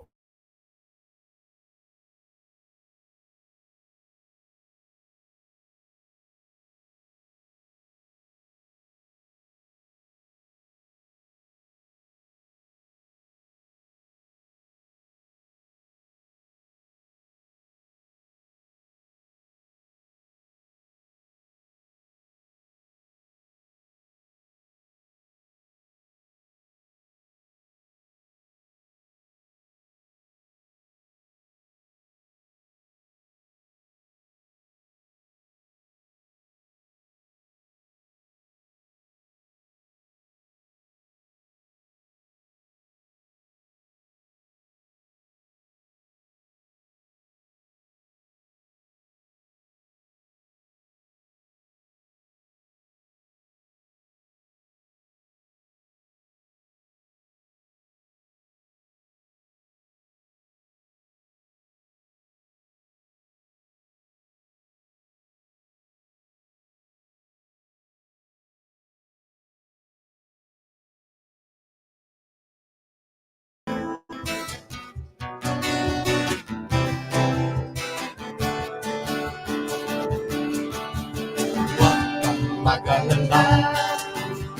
Agalala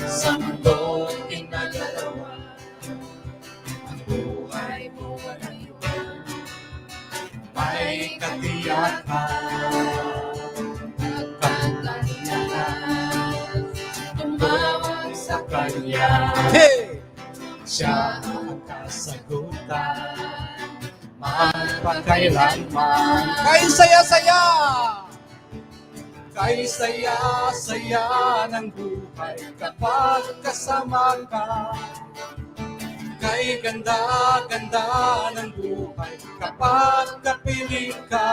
sa mundo inagalawa. Ang buhay mo walang iwan. May katiyakan. Nagkakatiyakan. Tumawag sa Kanya. Hey! Siya ang kasagutan. Magpakailanman. Kay saya-saya! Kay saya-saya ng buhay kapag kasama ka. Kay ganda-ganda ng buhay kapag kapiling ka.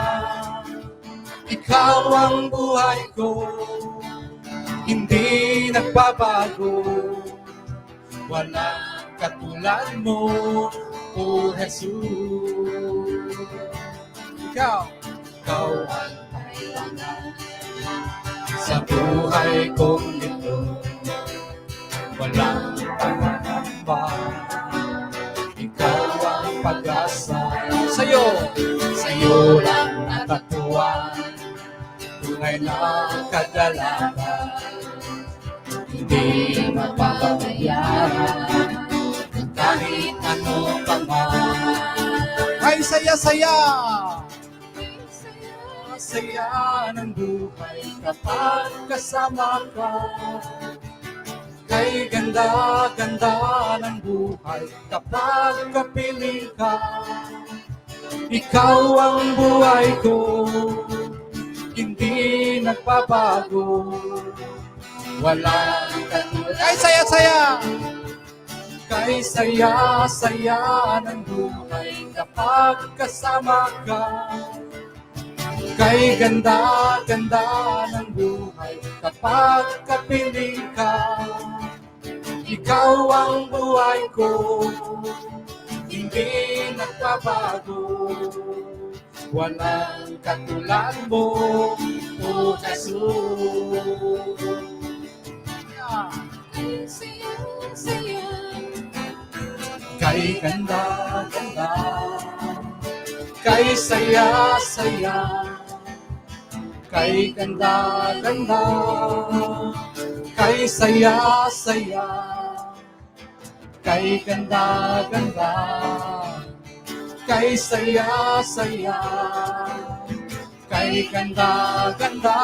Ikaw ang buhay ko, hindi nagbabago. Walang katulad mo, O Jesus. Ikaw. Ikaw ang kailangan sa buhay kong ito. Walang pangangamba. Ikaw ang pag-asa. Sa'yo. Sa'yo lang natagpuan. Tunay na kagalakan. Hindi mapapabayaan kahit ano pa man. Kay saya-saya! Saya ng buhay kapag kasama ka. Kay ganda-ganda ng buhay kapag kapiling ka. Ikaw ang buhay ko, hindi nagbabago. Walang katulad. Kay saya-saya! Kay saya-saya ng buhay kapag kasama ka. Kay ganda-ganda ng buhay kapag kapiling ka. Ikaw ang buhay ko, hindi nagbabago. Walang katulad mo, O Jesus. Kay saya-saya. Kay ganda-ganda. Kay saya-saya. Kay ganda-ganda. Kay saya-saya. Kay ganda-ganda. Kay saya-saya. Kay ganda-ganda.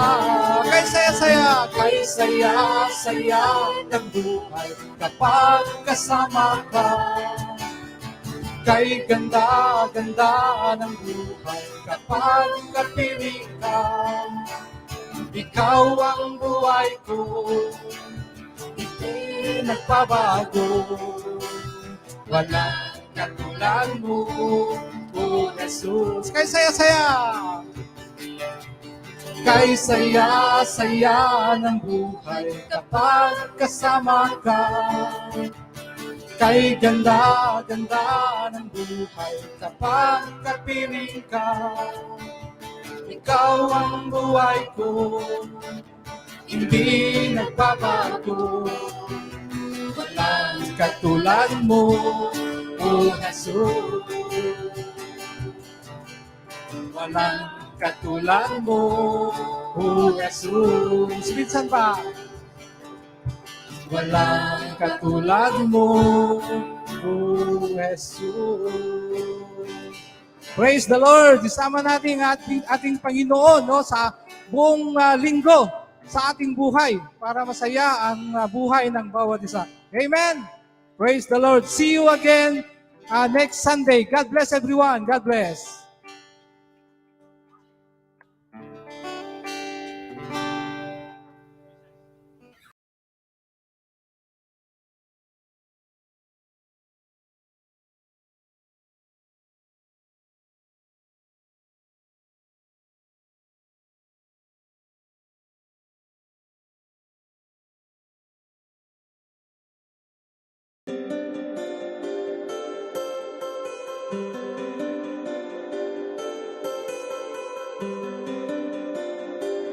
Kay saya-saya. Kay saya-saya ng buhay kapag kasama ka. Kay ganda-ganda ng buhay kapag kapiling ka. Ikaw ang buhay ko, hindi nagbabago. Walang katulad mo, O Jesus. Kay saya-saya. Kay saya-saya ng buhay kapag kasama ka. Kay ganda-ganda ng buhay kapag kapiling ka. Ikaw ang buhay ko, hindi nagbabago. Walang katulad mo, O Jesus. Walang katulad mo, O Jesus. Minsan pa. Walang katulad mo, O Jesus. Praise the Lord! Isama natin ang ating, ating Panginoon, no, sa buong, ah, linggo sa ating buhay para masaya ang, ah, buhay ng bawat isa. Amen! Praise the Lord! See you again, ah, next Sunday. God bless everyone. God bless.